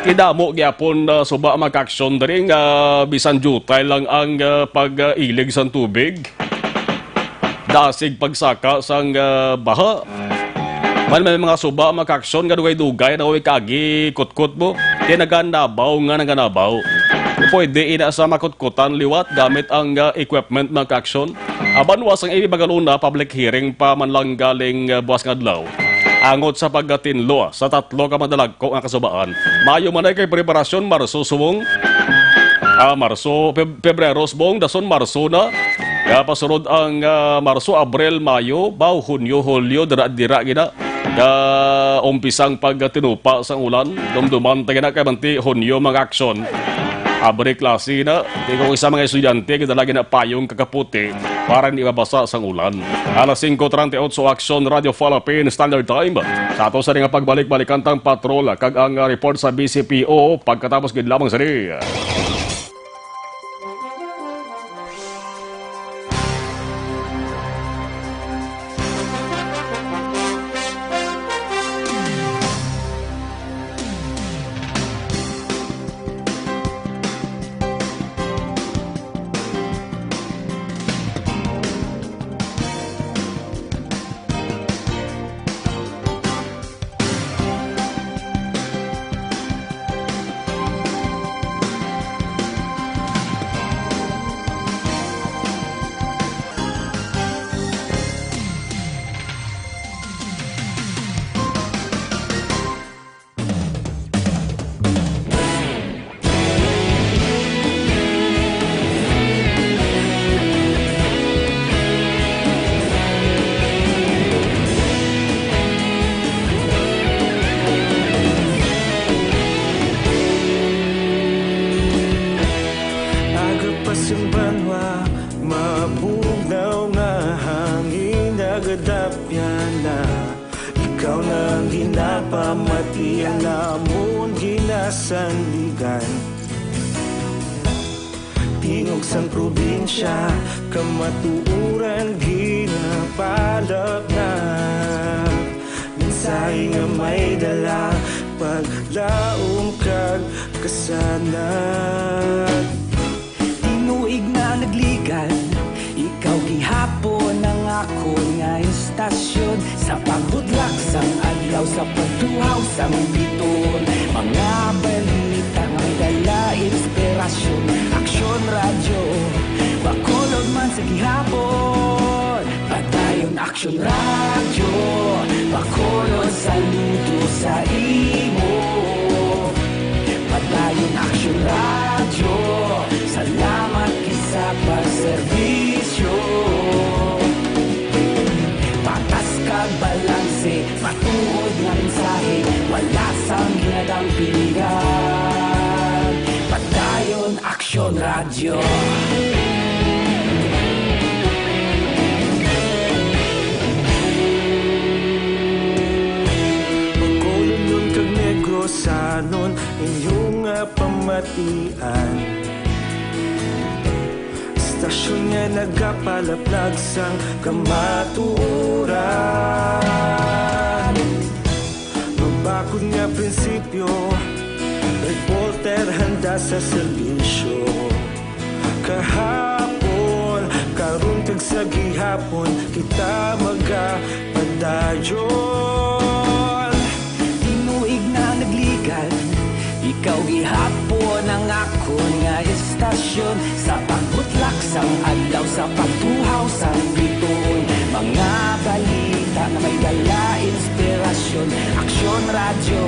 Kidamo gyapon, ah, suba makaaksyon diri nga bisan diutay lang ang, ah, pag-ilig sang tubig. Dasig pagsaka sang, ah, baha. Man may mga suba makaaksyon nga dugay-dugay na way kaagi kutkot mo. Kay naganabaw nga naganabaw. Pwede ina sa makutkutan liwat gamit ang, ah, equipment makaaksyon. Aban wa sang ibi bagaluna, public hearing pa man lang galing, ah, buwas nga adlaw. Angot sa pagkatinlo sa tatlo ka madalagko nga kasubaan. Mayo man ay kay preparasyon, Marso subong. Ah, Marso, Peb-, Pebrero subong, dason Marso na. Kaya pasunod ang, ah, Marso, Abril, Mayo, baw, Hunyo, Hulyo, dira-dira gina. Ka umpisang pagtinupa sang ulan, dumduman ta gina kay manti Hunyo mga aksyon. Abri klase na, di ko isa mga estudyante, gidala gina payong kakaputi para hindi mabasa sang ulan. Alas singko treinta y ocho, Aksyon Radio Philippine Standard Time. Sa ato sa nga pagbalik-balikan tang patrol kag ang, ah, report sa B C P O pagkatapos gid lamang sini. Aga pa sang banwa, mabugnaw nga hangin nagadapyan na. Ikaw na ang ginapamati, ang amon ginasandigan. Tingog sang probinsya, kamatuoran ginapalapnap. Mensahe nga may dala, paglaom kag kasanag. Tinuig na nagligan, ikaw gihapon ang akon nga istasyon. Sa paghudlak sang adlaw, sa pagtuhaw sang biton, mga balita nga may dala, Inspirasyon, Aksyon Radyo, Bacolod man sa gihapon. Padayon Aksyon Radyo, Bacolod saludo sa imo. Padayon Aksyon Radyo, salamat kita sa pagserbisyo. Patas kag balanse, matuod nga mensahe, wala sang ginadampingan. Padayon Aksyon Radyo. Bacolodnon kag Negrosanon, inyo nga pamatian. Istasyon nga nagapalaplag sang kamatuoran. Mabakod nga prinsipyo, reporter handa sa serbisyo. Kahapon, karon kag sa gihapon, kita magapadayon. Tinuig na nagligad, ikaw gihapon ang akon nga istasyon. Sa pagbutlak sang adlaw, sa pagtuhaw sang bituon, mga balita nga may dala inspirasyon. Aksyon Radyo,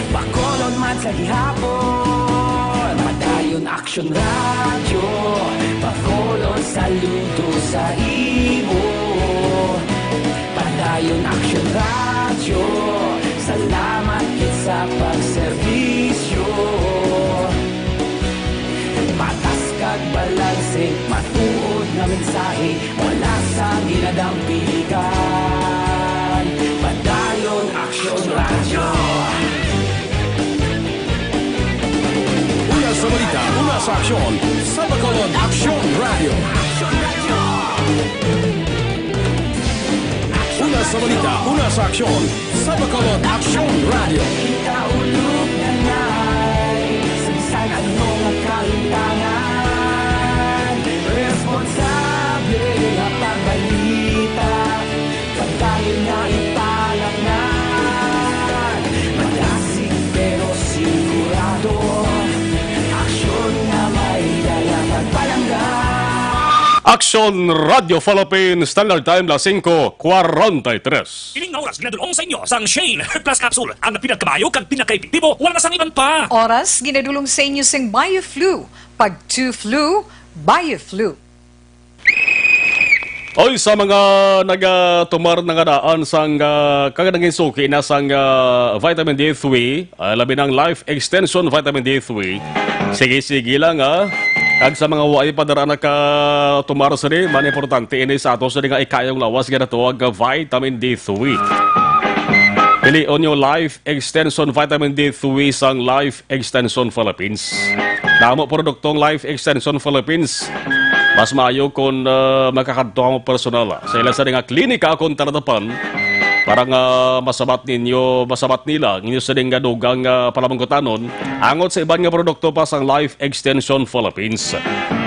Bacolod man sa gihapon. Padayon Aksyon Radyo, Bacolod saludo sa imo. Padayon Aksyon Radyo, salamat gid sa pagserbisyo. Patas kag balanse, matuod nga mensahe, wala sang ginadampingan. Padayon Aksyon Radyo. Una sa balita, una sa aksyon, sa Bacolod Aksyon Radyo. Una sa balita, una sa aksyon, sa Bacolod Aksyon Radyo. Kita ulog na nai sa bisan ano nga kalimtangan. Responsable nga pagbalita, pagdayon nga ipalangan. Malasig pero sigurado, aksyon nga may dala pagpalangga. Aksyon Radyo Philippines, Standard Time, las singko cuarenta y tres. Ining nga oras ginadul-ong sa inyo sang Shane Plus Capsule, ang pinagkamayo kag pinakaepektibo, wala na sang iban pa. Oras ginadul-ong sa inyo sing Bioflu, pag two flu, Bioflu. Oy, sa mga nagatumar na nga daan sang, ah, kag nangin suki na sang, ah, vitamin D three, ah, labi na ang Life Extension Vitamin D three. Sige, sige lang, ah. Kag sa mga wa pa dira nakatumar sini, man importante ini sa ato sini nga ikayong lawas nga natawag nga vitamin D three. Pilion niyo Life Extension Vitamin D three sang Life Extension Philippines. Damo produkto ang Life Extension Philippines. Mas maayo kon, ah, makakadto mo personal, ah, sa ila sini nga klinika kon talatapan para nga masabat ninyo, masabat nila ang inyo sini nga dugang, ah, palamangkutanon angot sa iban nga produkto pa sang Life Extension Philippines.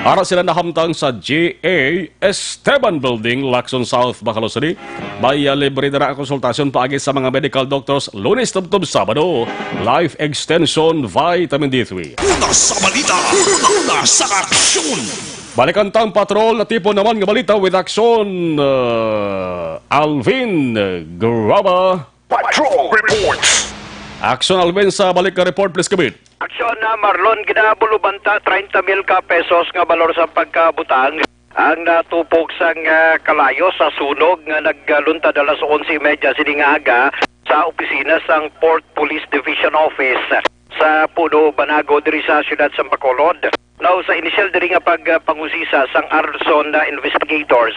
Ara sila nahamtang sa G A Esteban Building, Lacson South, Bacolod City. May, ah, libre dira ang konsultasyon paagi sa mga medical doctors, Lunes tubtob Sabado. Life Extension Vitamin D three. Una sa balita, una, una sa aksyon. Balikan ta ang patrol, natipon naman nga balita with aksyon, ah, Alvin Graba. Patrol Reports. Aksyon, Alvin, sa balik nga report, please, kabit. Aksyon na, Marlon, ginabuluban ta treinta mil ka pesos nga balor sa pagkabutang ang natupok sang, ah, kalayo sa sunog nga nagluntad alas onse y media sini nga aga sa opisina sang Port Police Division Office sa Puno Banago diri sa siyudad sang Bacolod. Now, sa inisyal diri nga pagpangusisa sang ARSON na investigators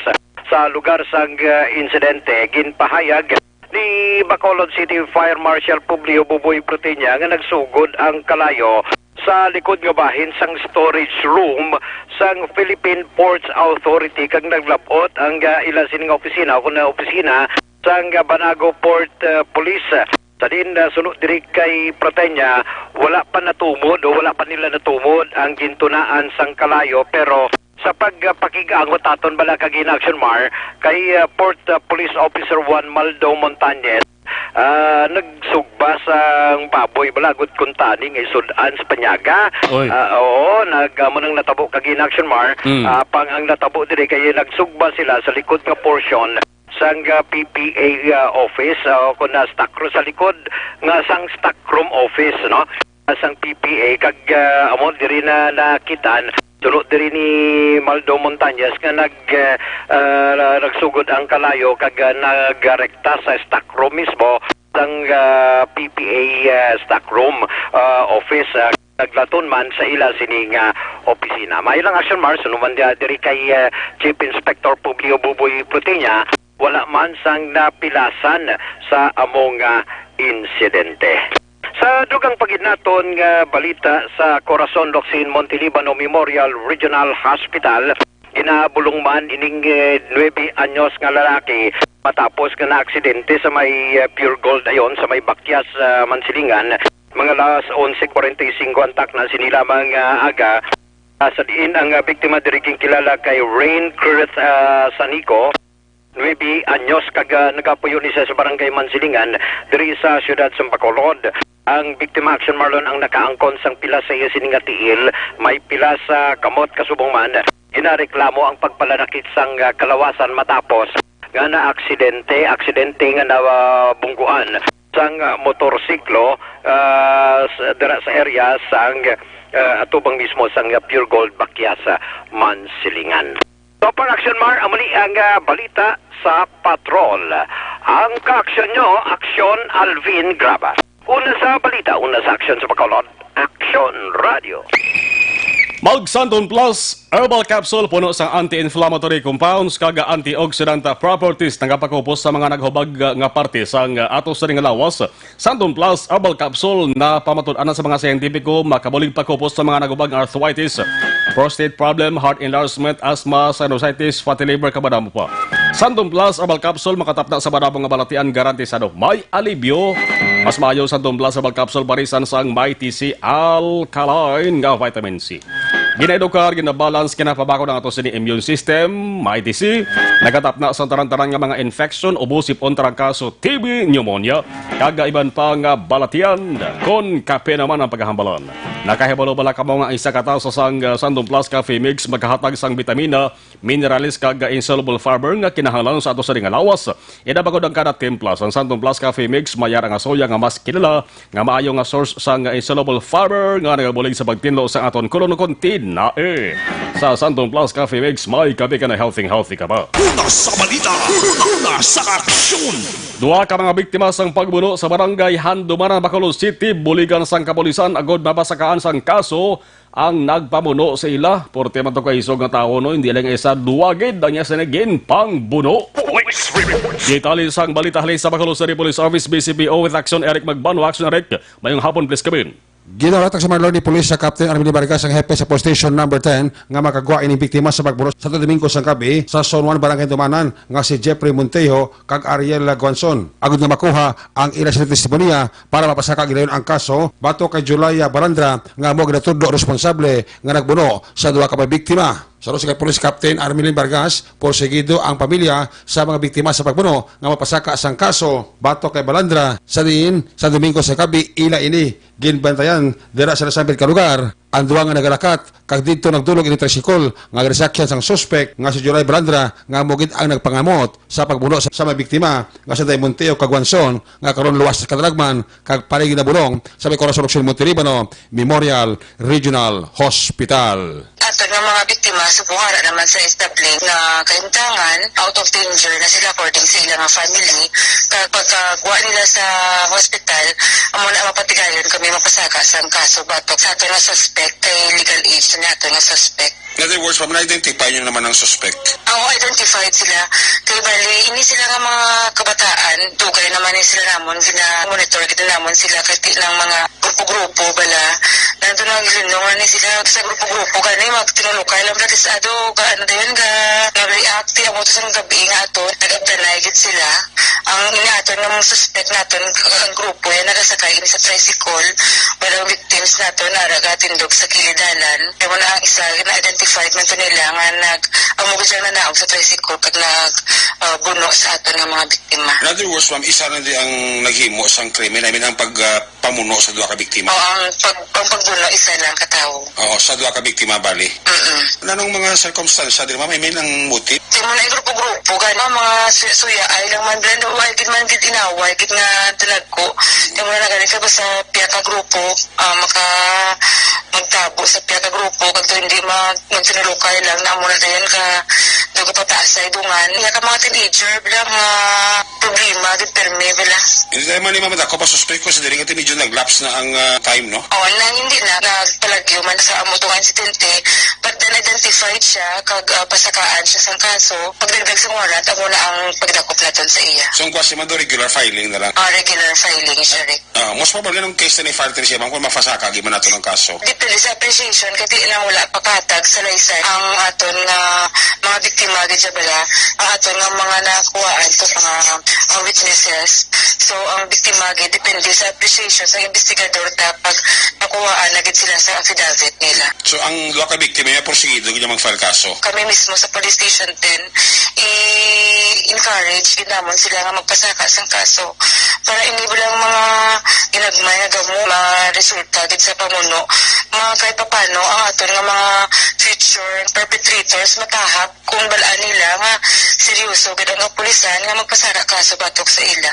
sa lugar sang, ah, insidente, ginpahayag ni Bacolod City Fire Marshal Publio Buboy Brutenia nga nagsugod ang kalayo sa likod nga bahin sang storage room sang Philippine Ports Authority kag naglab-ot ang, ah, ila sini nga opisina o kun opisina sang, ah, Banago Port, ah, Police. Sa diin, ah, suno diri kay Pratenia, wala pa natumod o wala pa nila natumod ang gintunaan sang kalayo, pero sa pagpakig-angot aton bala kag in action, Mar, kay, ah, Port, ah, Police Officer One Maldo Montañez, Ah, nagsugba sang baboy, bala, gud kuntani nga isud-an sa Panyaga. Oy. Ah, oo, nag-, amo nang natabo kag in action, Mar. Mm. Ah, pang ang natabo diri kay nagsugba sila sa likod nga portion sang, ah, P P A, ah, office, ah, o kun na stock room, sa likod nga sang stock room office, no? Sang P P A, kag, ah, amo diri na nakitaan, tulo diri ni Maldo Montañez nga nag, ah, ah, nagsugod ang kalayo kag, ah, nagarekta sa stock room mismo sang, ah, P P A, ah, stock room, ah, office, ah, naglaton man sa ila sini nga opisina. May lang action, Mars, numan dia diri kay, ah, Chief Inspector Publio Buboy Plutiña, wala man sang napilasan sa amo nga insidente. Sa dugang pa gid naton nga balita, sa Corazon Locsin Montelibano Memorial Regional Hospital, ginabulong man ining, eh, nuebe anyos nga lalaki matapos nga naaksidente sa may, eh, Pure Gold ayon sa may Bakyas, ah, Mansilingan. Mga alas onse kwarenta y singko ang takna sini lamang nga aga, ah, sa diin ang, ah, biktima diri ginkilala kay Rain Kirth, ah, Sanico, nuebe anyos, kag, ah, nagapuyo ni sa, sa barangay Mansilingan diri sa siyudad sang Bacolod. Ang biktima, Action Marlon, ang nakaangkon sang pila sa iya sini nga tiil, may pila sa kamot, kasubong man ginareklamo ang pagpalanakit sang, ah, kalawasan matapos nga naaksidente, aksidente nga nabungguan sang, ah, motorsiklo, ah, s-, dira sa area sang, ah, atubang mismo sang, ah, Pure Gold Bakyas, ah, Mansilingan. So, for Action Mar, amo ni ang, ah, balita sa Patrol. Ang kaaksyon nyo, Aksyon Alvin Graba. Una sa balita, una sa aksyon sa Bacolod, Aksyon Radio. Mag Santon Plus Herbal Capsule, puno sang anti-inflammatory compounds kag antioxidant properties, nagapakupos sa mga naghubag nga parte sang ato sa nga lawas. Santon Plus Herbal Capsule, napamatud-an na sa mga siyentipiko, makabulig pakupos sa mga naghubag nga arthritis, prostate problem, heart enlargement, asthma, sinusitis, fatty liver, kag madamo pa. Santon Plus Herbal Capsule, makatapna sa madamo nga balatian, garantisado may alibyo. Mas maayo Santon Plus Herbal Capsule, parisan sang Mighty C Alkaline nga vitamin C. Ginaedukar, ginabalance, ginapabakod ang ato sini immune system, Mighty C. Nagatapna sa tanan-tanan nga mga infection, ubo, sipon, trangkaso, T B, pneumonia, kag iban pa nga balatian. Kon kape naman ang pagkahambalan, nakahibalo bala kamo nga isa ka taso sang, uh, Santon Plus Coffee Mix makahatag sang bitamina, minerales, kag insoluble fiber nga kinahanglan sa ato sa nga lawas? Ida pa gud ang kada timpla sang Santon Plus Coffee Mix, may ara nga soya nga mas kilala nga maayo nga source sang insoluble fiber nga nagabulig sa pagtinlo sa aton kolon kon tinae. Sa Santon Plus Coffee Mix, may kape ka na, healthy, healthy ka pa. Una sa balita, una sa aksyon. Duha ka mga biktima sang pagbuno sa barangay Handumanan, Bacolod City, buligan sang kapulisan agod mapasakaan sang kaso ang nagpamuno sa ila. Porte man to kaisog nga tawo, no? Hindi lang isa, duwa gid ang iya sini ginpangbuno. Police report. Detalye sang balita halin sa Bacolod City Police Office, B C P O, with Action Eric Magbano. Action Eric, mayong hapon, please come in. Ginalatag sa Marlon ni Police sa Captain Armini Vargas, ang hepe sa Police Station Number Ten, nga makagwa ining biktima sa pagbuno sa Santo Domingo sang gabi sa Zone One, Barangay Dumanan, nga si Jeffrey Montejo kag Ariel Guanzon, agud nga makuha ang ila sa testimonya para mapasaka gilayon ang kaso batok kay Julia Balandra, nga amo ginatudlo responsable nga nagbuno sa duha ka mga biktima. Sa Rosa kay Police Captain Armelin Vargas, porsigido ang pamilya sa mga biktima sa pagbuno nga mapasaka sang kaso batok kay Balandra, sa diin sa Domingo sa gabi ila ini ginbantayan dira sa nasambit ka lugar ang duha nga nagalakat, kag didto nagdulog ini tricycle nga ginasakyan sang suspek nga si July Balandra, nga amo gid ang nagpangamot sa pagbuno sa, sa mga biktima nga si Diamond Teo kag Wanson, nga karon luwas sa kadaragman kag palig nabulong sa may Corazon Locsin Montelibano Memorial Regional Hospital. Aton nga mga biktima, subong ara naman sa establing nga kahimtangan, out of danger na sila according sa ilang family. Kag pagkagwa nila sa hospital, amo na mapatigayon kami mapasaka sang kaso batok sa aton nga suspect kay legal age na aton nga suspect. In other words, ma'am, na-identify niyo naman ang suspect? Oo, identified sila. Kay bali, ini sila nga mga kabataan, dugay naman ni sila namon, gina-monitor gid namon sila kay ti lang mga grupo-grupo bala. Nandun ang linong na ni sila sa grupo-grupo, gani magtinulokay lang, brad, is ado, ga, ano dayon, ga, nag-react, amo to sa gabi nga ato, nag-abdanay gid sila. Ang ini aton nga mga suspect naton, ang grupo yan, nagasakay ini sa tricycle, walang victims naton, nara gatindog sa kilid dalan. Kaya mo na ang isa, na-identified man to nila nga nag, amo gid siya nanaog sa tricycle, kag nag, ah, buno sa aton nga mga biktima. In other words, ma'am, isa na di ang naghimo sang krimen, I mean, ang pag, ah, pamuno sa duha ka biktima? O, ang pag-, ang pagbuno, isa lang ka tawo. Oo, sa duha ka biktima, bali. Mm-mm. Nanong mga sirkumstansya diri, ma'am? I mean, ang motive? Di mo na grupo-grupo, gani, mga suya, suya, ay lang man, blend, way gid man gid inaway, gid nga dalagko. Di mo na gani ka ba sa piyaka grupo, ah, maka, magtabo sa piyaka grupo, kag hindi mag-, magtinulokay lang, na mo na dayon ka, daw ka pataas sa idungan. Iya ka mga teenager, bla, mga problema, gid permi, bla. Hindi tayo man ni Mama Dako, pa suspect ko sa diri nga medyo nag-lapse na ang, ah, time, no? Oo, na hindi na, nagpalagyo man sa amo tong insidente, but then identified siya, kag, ah, pasakaan siya sang kaso, pagdagdag sa warrant, amo na ang pagdakop naton sa iya. So, ang kwasi man do, regular filing na lang? Ah, regular filing siya, Rick. Ah, mas mabal nga nung case na ni-file siya, ma'am, kung mapasaka, giman nato ng kaso. Depende sa appreciation, kasi ilang wala pakatag sa laysay ang aton nga mga biktima, gid siya bala, ang aton nga mga nakuhaan sa mga, ah, witnesses. So, ang biktima, gid, depende sa appreciation sa investigador, ta pag nakuhaan na gid sila sa affidavit nila. So, ang duha ka biktima, may porsigido gid mag-file kaso? Kami mismo sa Police Station ten, i-encourage gid namon sila nga magpasaka sang kaso para ini bilang mga ginagmay nga gamo maresulta gid sa pamuno, mga kahit papano ang aton nga mga future perpetrators matahap kung balaan nila nga seryoso gid ang kapulisan nga magpasaka kaso batok sa ila,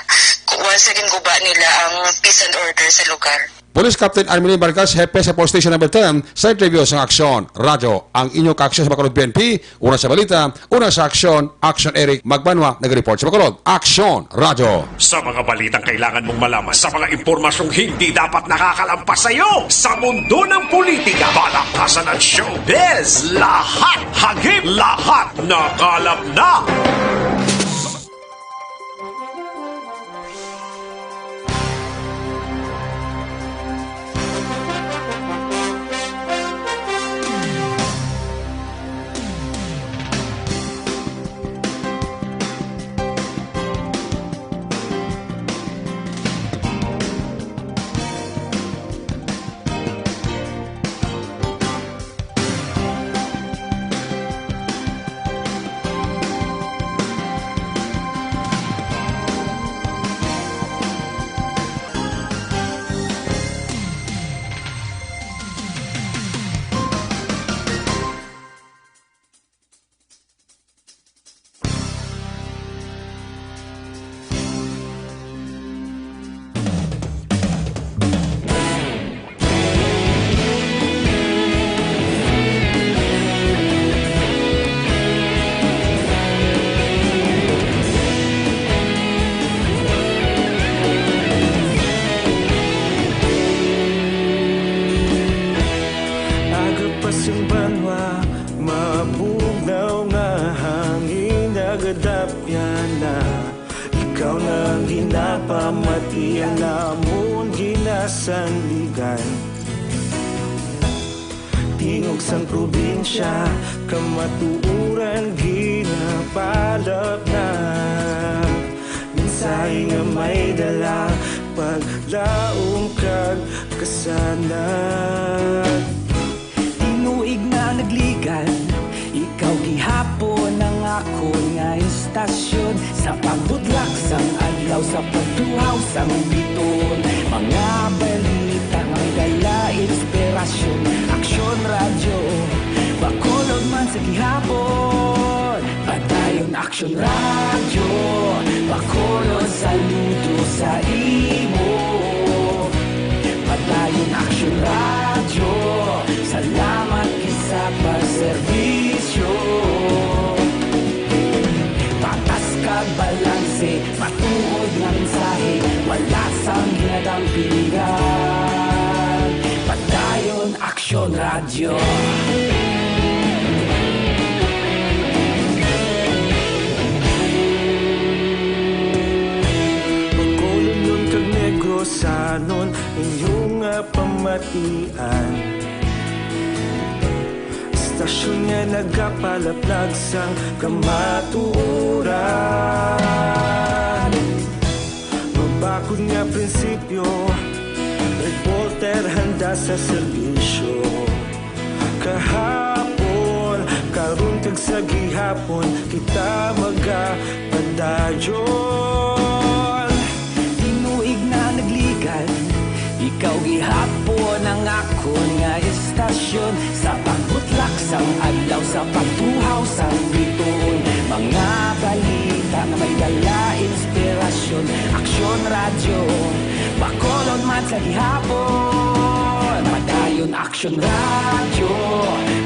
ku-, once nga ginguba nila ang peace and order sa lugar. Police Captain Armelin Vargas, hepe sa Police Station Number ten, sa interview sang Aksyon Radyo. Ang inyo kaaksyon sa Bacolod P N P, una sa balita, una sa aksyon, Aksyon Eric Magbanwa, nag-report sa Bacolod. Aksyon Radyo. Sa mga balitang kailangan mong malaman, sa mga impormasyong hindi dapat nakakalampas sa iyo, sa mundo ng politika, balakasan at showbiz, lahat hagip, lahat nakalap na. Aga pa sing banwa, mabugnaw nga hangin, nagadapyan na. Ikaw na ang ginapamati, ang amon ginasandigan. Tingog sang probinsya, kamatuoran ginapalap na. Mensahe nga may dala, paglaom kag kasanag. Tinuig na nagligan, ikaw gihapon ang akon nga istasyon. Sa pagbudlak sang adlaw, sa pagtuhaw sang biton, mga balita nga may dala inspirasyon. Aksyon Radyo, Bacolod man sa gihapon. Padayon Aksyon Radyo, Bacolod, saludo sa imo. Padayon Aksyon Radyo, salamat gid sa pagserbisyo. Patas kag balanse, matuod nga mensahe, wala sang ginadampingan. Padayon Aksyon Radyo. Bacolodnon kag Negrosanon, inyo nga Ian. Istasyon nga nagapalaplag sang kamatuoran. Mabakod nga prinsipyo, reporter handa sa serbisyo. Kahapon, karon kag sa gihapon, kita magapadayon. Tinuig na nagligad, ikaw gihapon ang akon nga istasyon. Sa pagbutlak sang adlaw, sa pagtuhaw sang bituon, mga balita nga may dala inspirasyon. Aksyon Radyo, Bacolod man sa gihapon. Padayon Aksyon Radyo,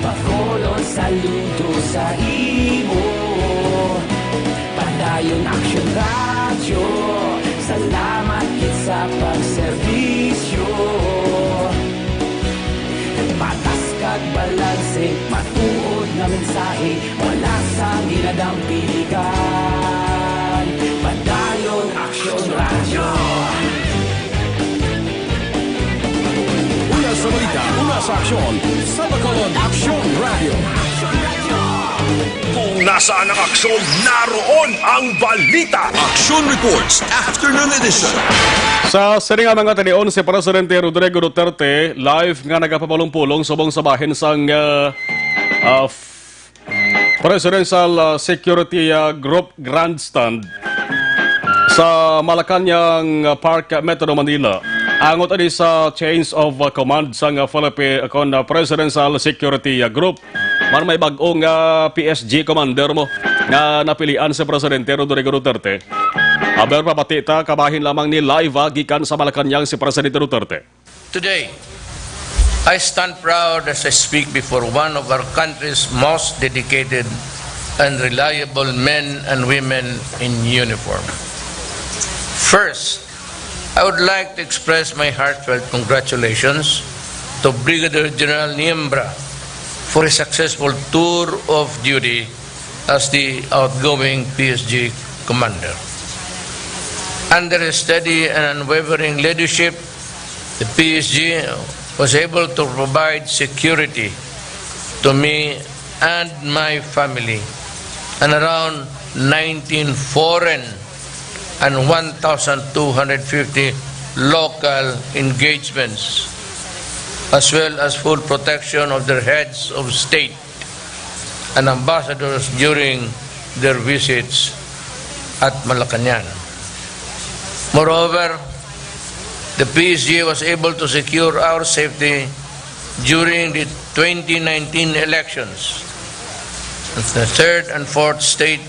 Bacolod, saludo sa imo. Padayon Aksyon Radyo, salamat gid sa pagserbisyo. Patas kag balanse, matuod nga mensahe, wala sang ginadampiligan. Padayon Aksyon Radyo. Una sa balita, una sa aksyon, sa Bacolod Aksyon Radyo. Kung nasaan ang aksyon, naroon ang balita. Aksyon Reports, Afternoon Edition. Sa sini nga mga tinion, si Presidente Rodrigo Duterte live nga nagapapulong-pulong subong sa bahin sang, ah, ah, Presidential, ah, Security, ah, Group Grandstand sa Malacañang, ah, Park, ah, Metro Manila. Angot ini sa change of, ah, command sang, ah, Philippi-, kon, ah, Presidential Security, ah, Group. Man may bag-ong, ah, P S G commander mo nga napilian si Presidente Rodrigo Duterte. Aber, pabati ta, kabahin lamang ni live, ah, gikan sa Malacañang si Presidente Duterte. Today, I stand proud as I speak before one of our country's most dedicated and reliable men and women in uniform. First, I would like to express my heartfelt congratulations to Brigadier General Niembra for his successful tour of duty as the outgoing P S G commander. Under his steady and unwavering leadership, the P S G was able to provide security to me and my family, and around nineteen foreign and one thousand two hundred fifty local engagements, as well as full protection of their heads of state and ambassadors during their visits at Malacañang. Moreover, the P S G was able to secure our safety during the twenty nineteen elections, the third and fourth State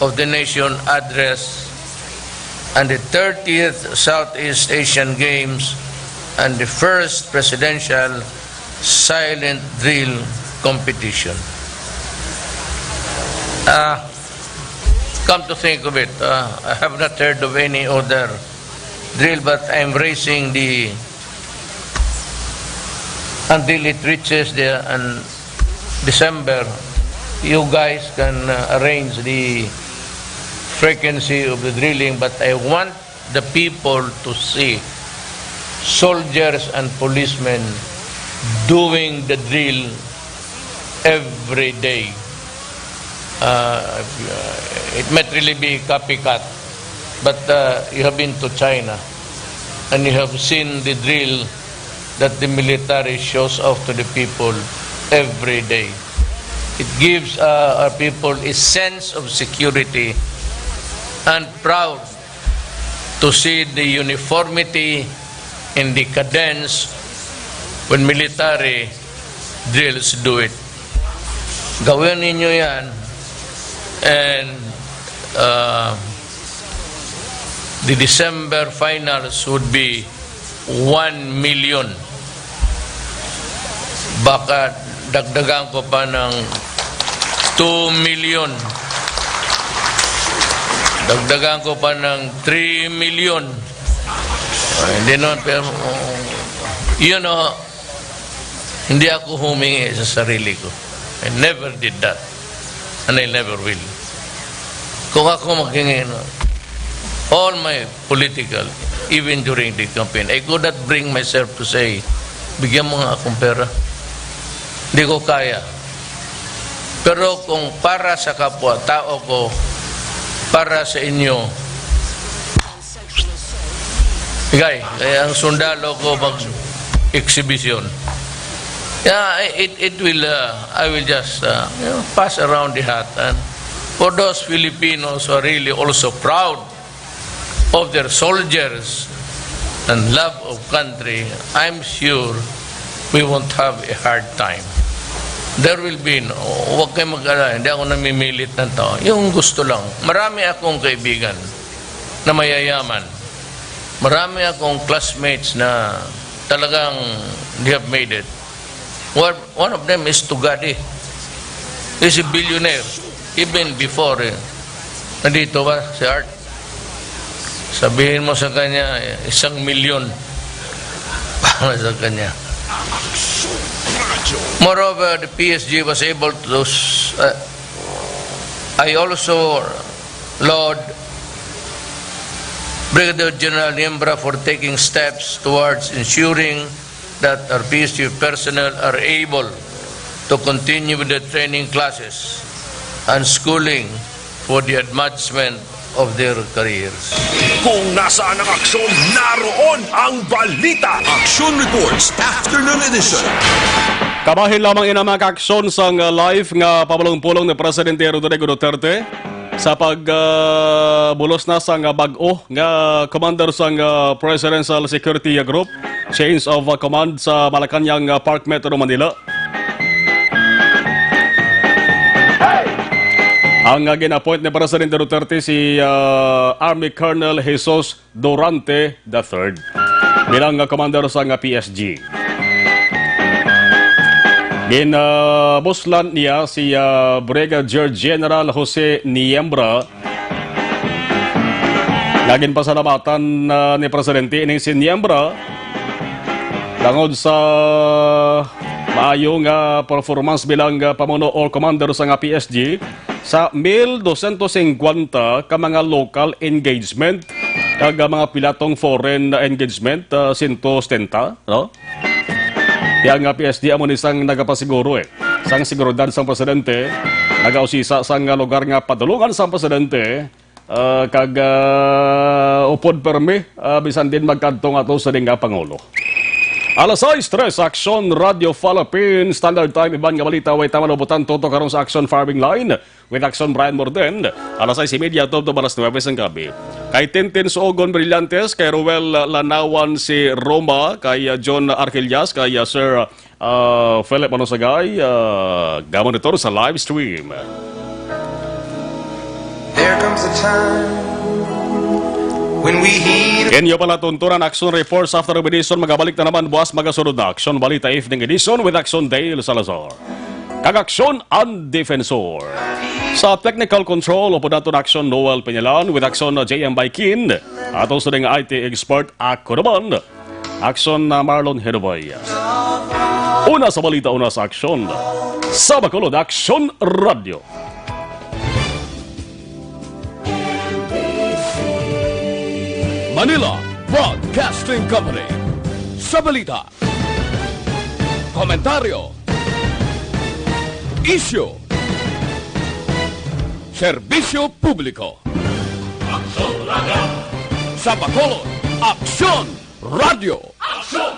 of the Nation address, and the thirtieth Southeast Asian Games, and the first presidential silent drill competition. Ah, come to think of it, ah, I have not heard of any other drill, but I'm raising the, until it reaches the, and December, you guys can, uh, arrange the frequency of the drilling, but I want the people to see soldiers and policemen doing the drill every day. Uh, it might really be copycat, but, uh, you have been to China and you have seen the drill that the military shows off to the people every day. It gives, uh, our people a sense of security and proud to see the uniformity and the cadence when military drills do it. Gawin ninyo yan, and, uh, the December finals would be one million. Baka dagdagan ko pa ng two million. Dagdagan ko pa ng three million. Ah, hindi naman, pero, you know, hindi ako humingi sa sarili ko. I never did that. And I never will. Kung ako maghingi, no, all my political, even during the campaign, I could not bring myself to say, Bigyan mo nga akong pera. Di ko kaya. Pero kung para sa kapwa-tao ko, para sa inyo, bigay. Kaya ang sundalo ko mag-exhibition. Yeah, it, it will, uh, I will just, uh, you know, pass around the hat. And for those Filipinos who are really also proud of their soldiers and love of country, I'm sure we won't have a hard time. There will be no, huwag kayo mag-alala, hindi ako namimilit ng tao. Yung gusto lang. Marami akong kaibigan na mayayaman. Marami akong classmates na talagang they have made it. One, one of them is Tugadi. He's a billionaire. Even before, eh. Nandito ba si Art? Sabihin mo sa kanya, eh, isang milyon para sa kanya. Moreover, the P S G was able to, s- uh, I also laud Brigadier General Niembra for taking steps towards ensuring that our P S G personnel are able to continue with the training classes and schooling for the advancement of their careers. Kung nasaan ang aksyon, naroon ang balita. Action Reports, Afternoon Edition. Kabahin lamang ina mga kaaksyon sang, uh, live nga pamulong-pulong ni Presidente Rodrigo Duterte sa pag, uh, bulos na sang, uh, bag-o nga commander sang, uh, Presidential Security Group, change of, uh, command sa Malacañang, uh, Park Metro Manila. Ang, uh, gin-appoint ni Presidente Duterte si, uh, Army Colonel Jesus Durante the third bilang, uh, commander sang, uh, P S G. Ginabuslan niya si, uh, Brigadier General Jose Niembra nga ginpasalamatan, uh, ni Presidente ining si Niembra tungod sa maayo nga performance bilang, uh, pamuno or commander sang, uh, P S G sa mil dosyentos singkwenta ka mga local engagement kag, uh, mga pila tong foreign engagement, uh, sento setenta, no? Kaya nga P S G amo ni sang nagapasiguro, eh, sang seguridad sang presidente, nagausisa sang lugar nga padulungan sang presidente, ah, kag, ah, upod permi, ah, bisan din magkadto nga to sa dinga pangulo. Alas sais tres, Aksyon Radio Philippines Standard Time, iban nga balita, way tama lubutan, tutok karon sa Aksyon Firing Line with Aksyon Brian Morden, alas sais y media tubtob alas nuwebe sang gabi. Kay Tintin Suogon Brillantes, kay Ruel Lanawan si Roma, kay, ah, John Arquillas, kay, ah, Sir, ah, Philip Manosagay, ah, gamon ito sa live stream. There comes a time when we heed Inyo pala tuntunan, Aksyon Reports after of edition. Magabalik na naman buwas, magasunod na Aksyon Balita Evening Edition with Aksyon Dale Salazar kag Aksyon ang Defensor. Sa technical control, upod naton Aksyon Noel Peñalan with Aksyon J M Baikin. Ato sa ding I T expert, ako naman, Aksyon na Marlon Herobay. Una sa balita, una sa aksyon. Sa Bacolod, Aksyon Radyo. Manila Broadcasting Company. Sa balita, komentaryo, isyu, serbisyo publiko. Aksyon Radyo. Sa Bacolod, Aksyon Radyo. Aksyon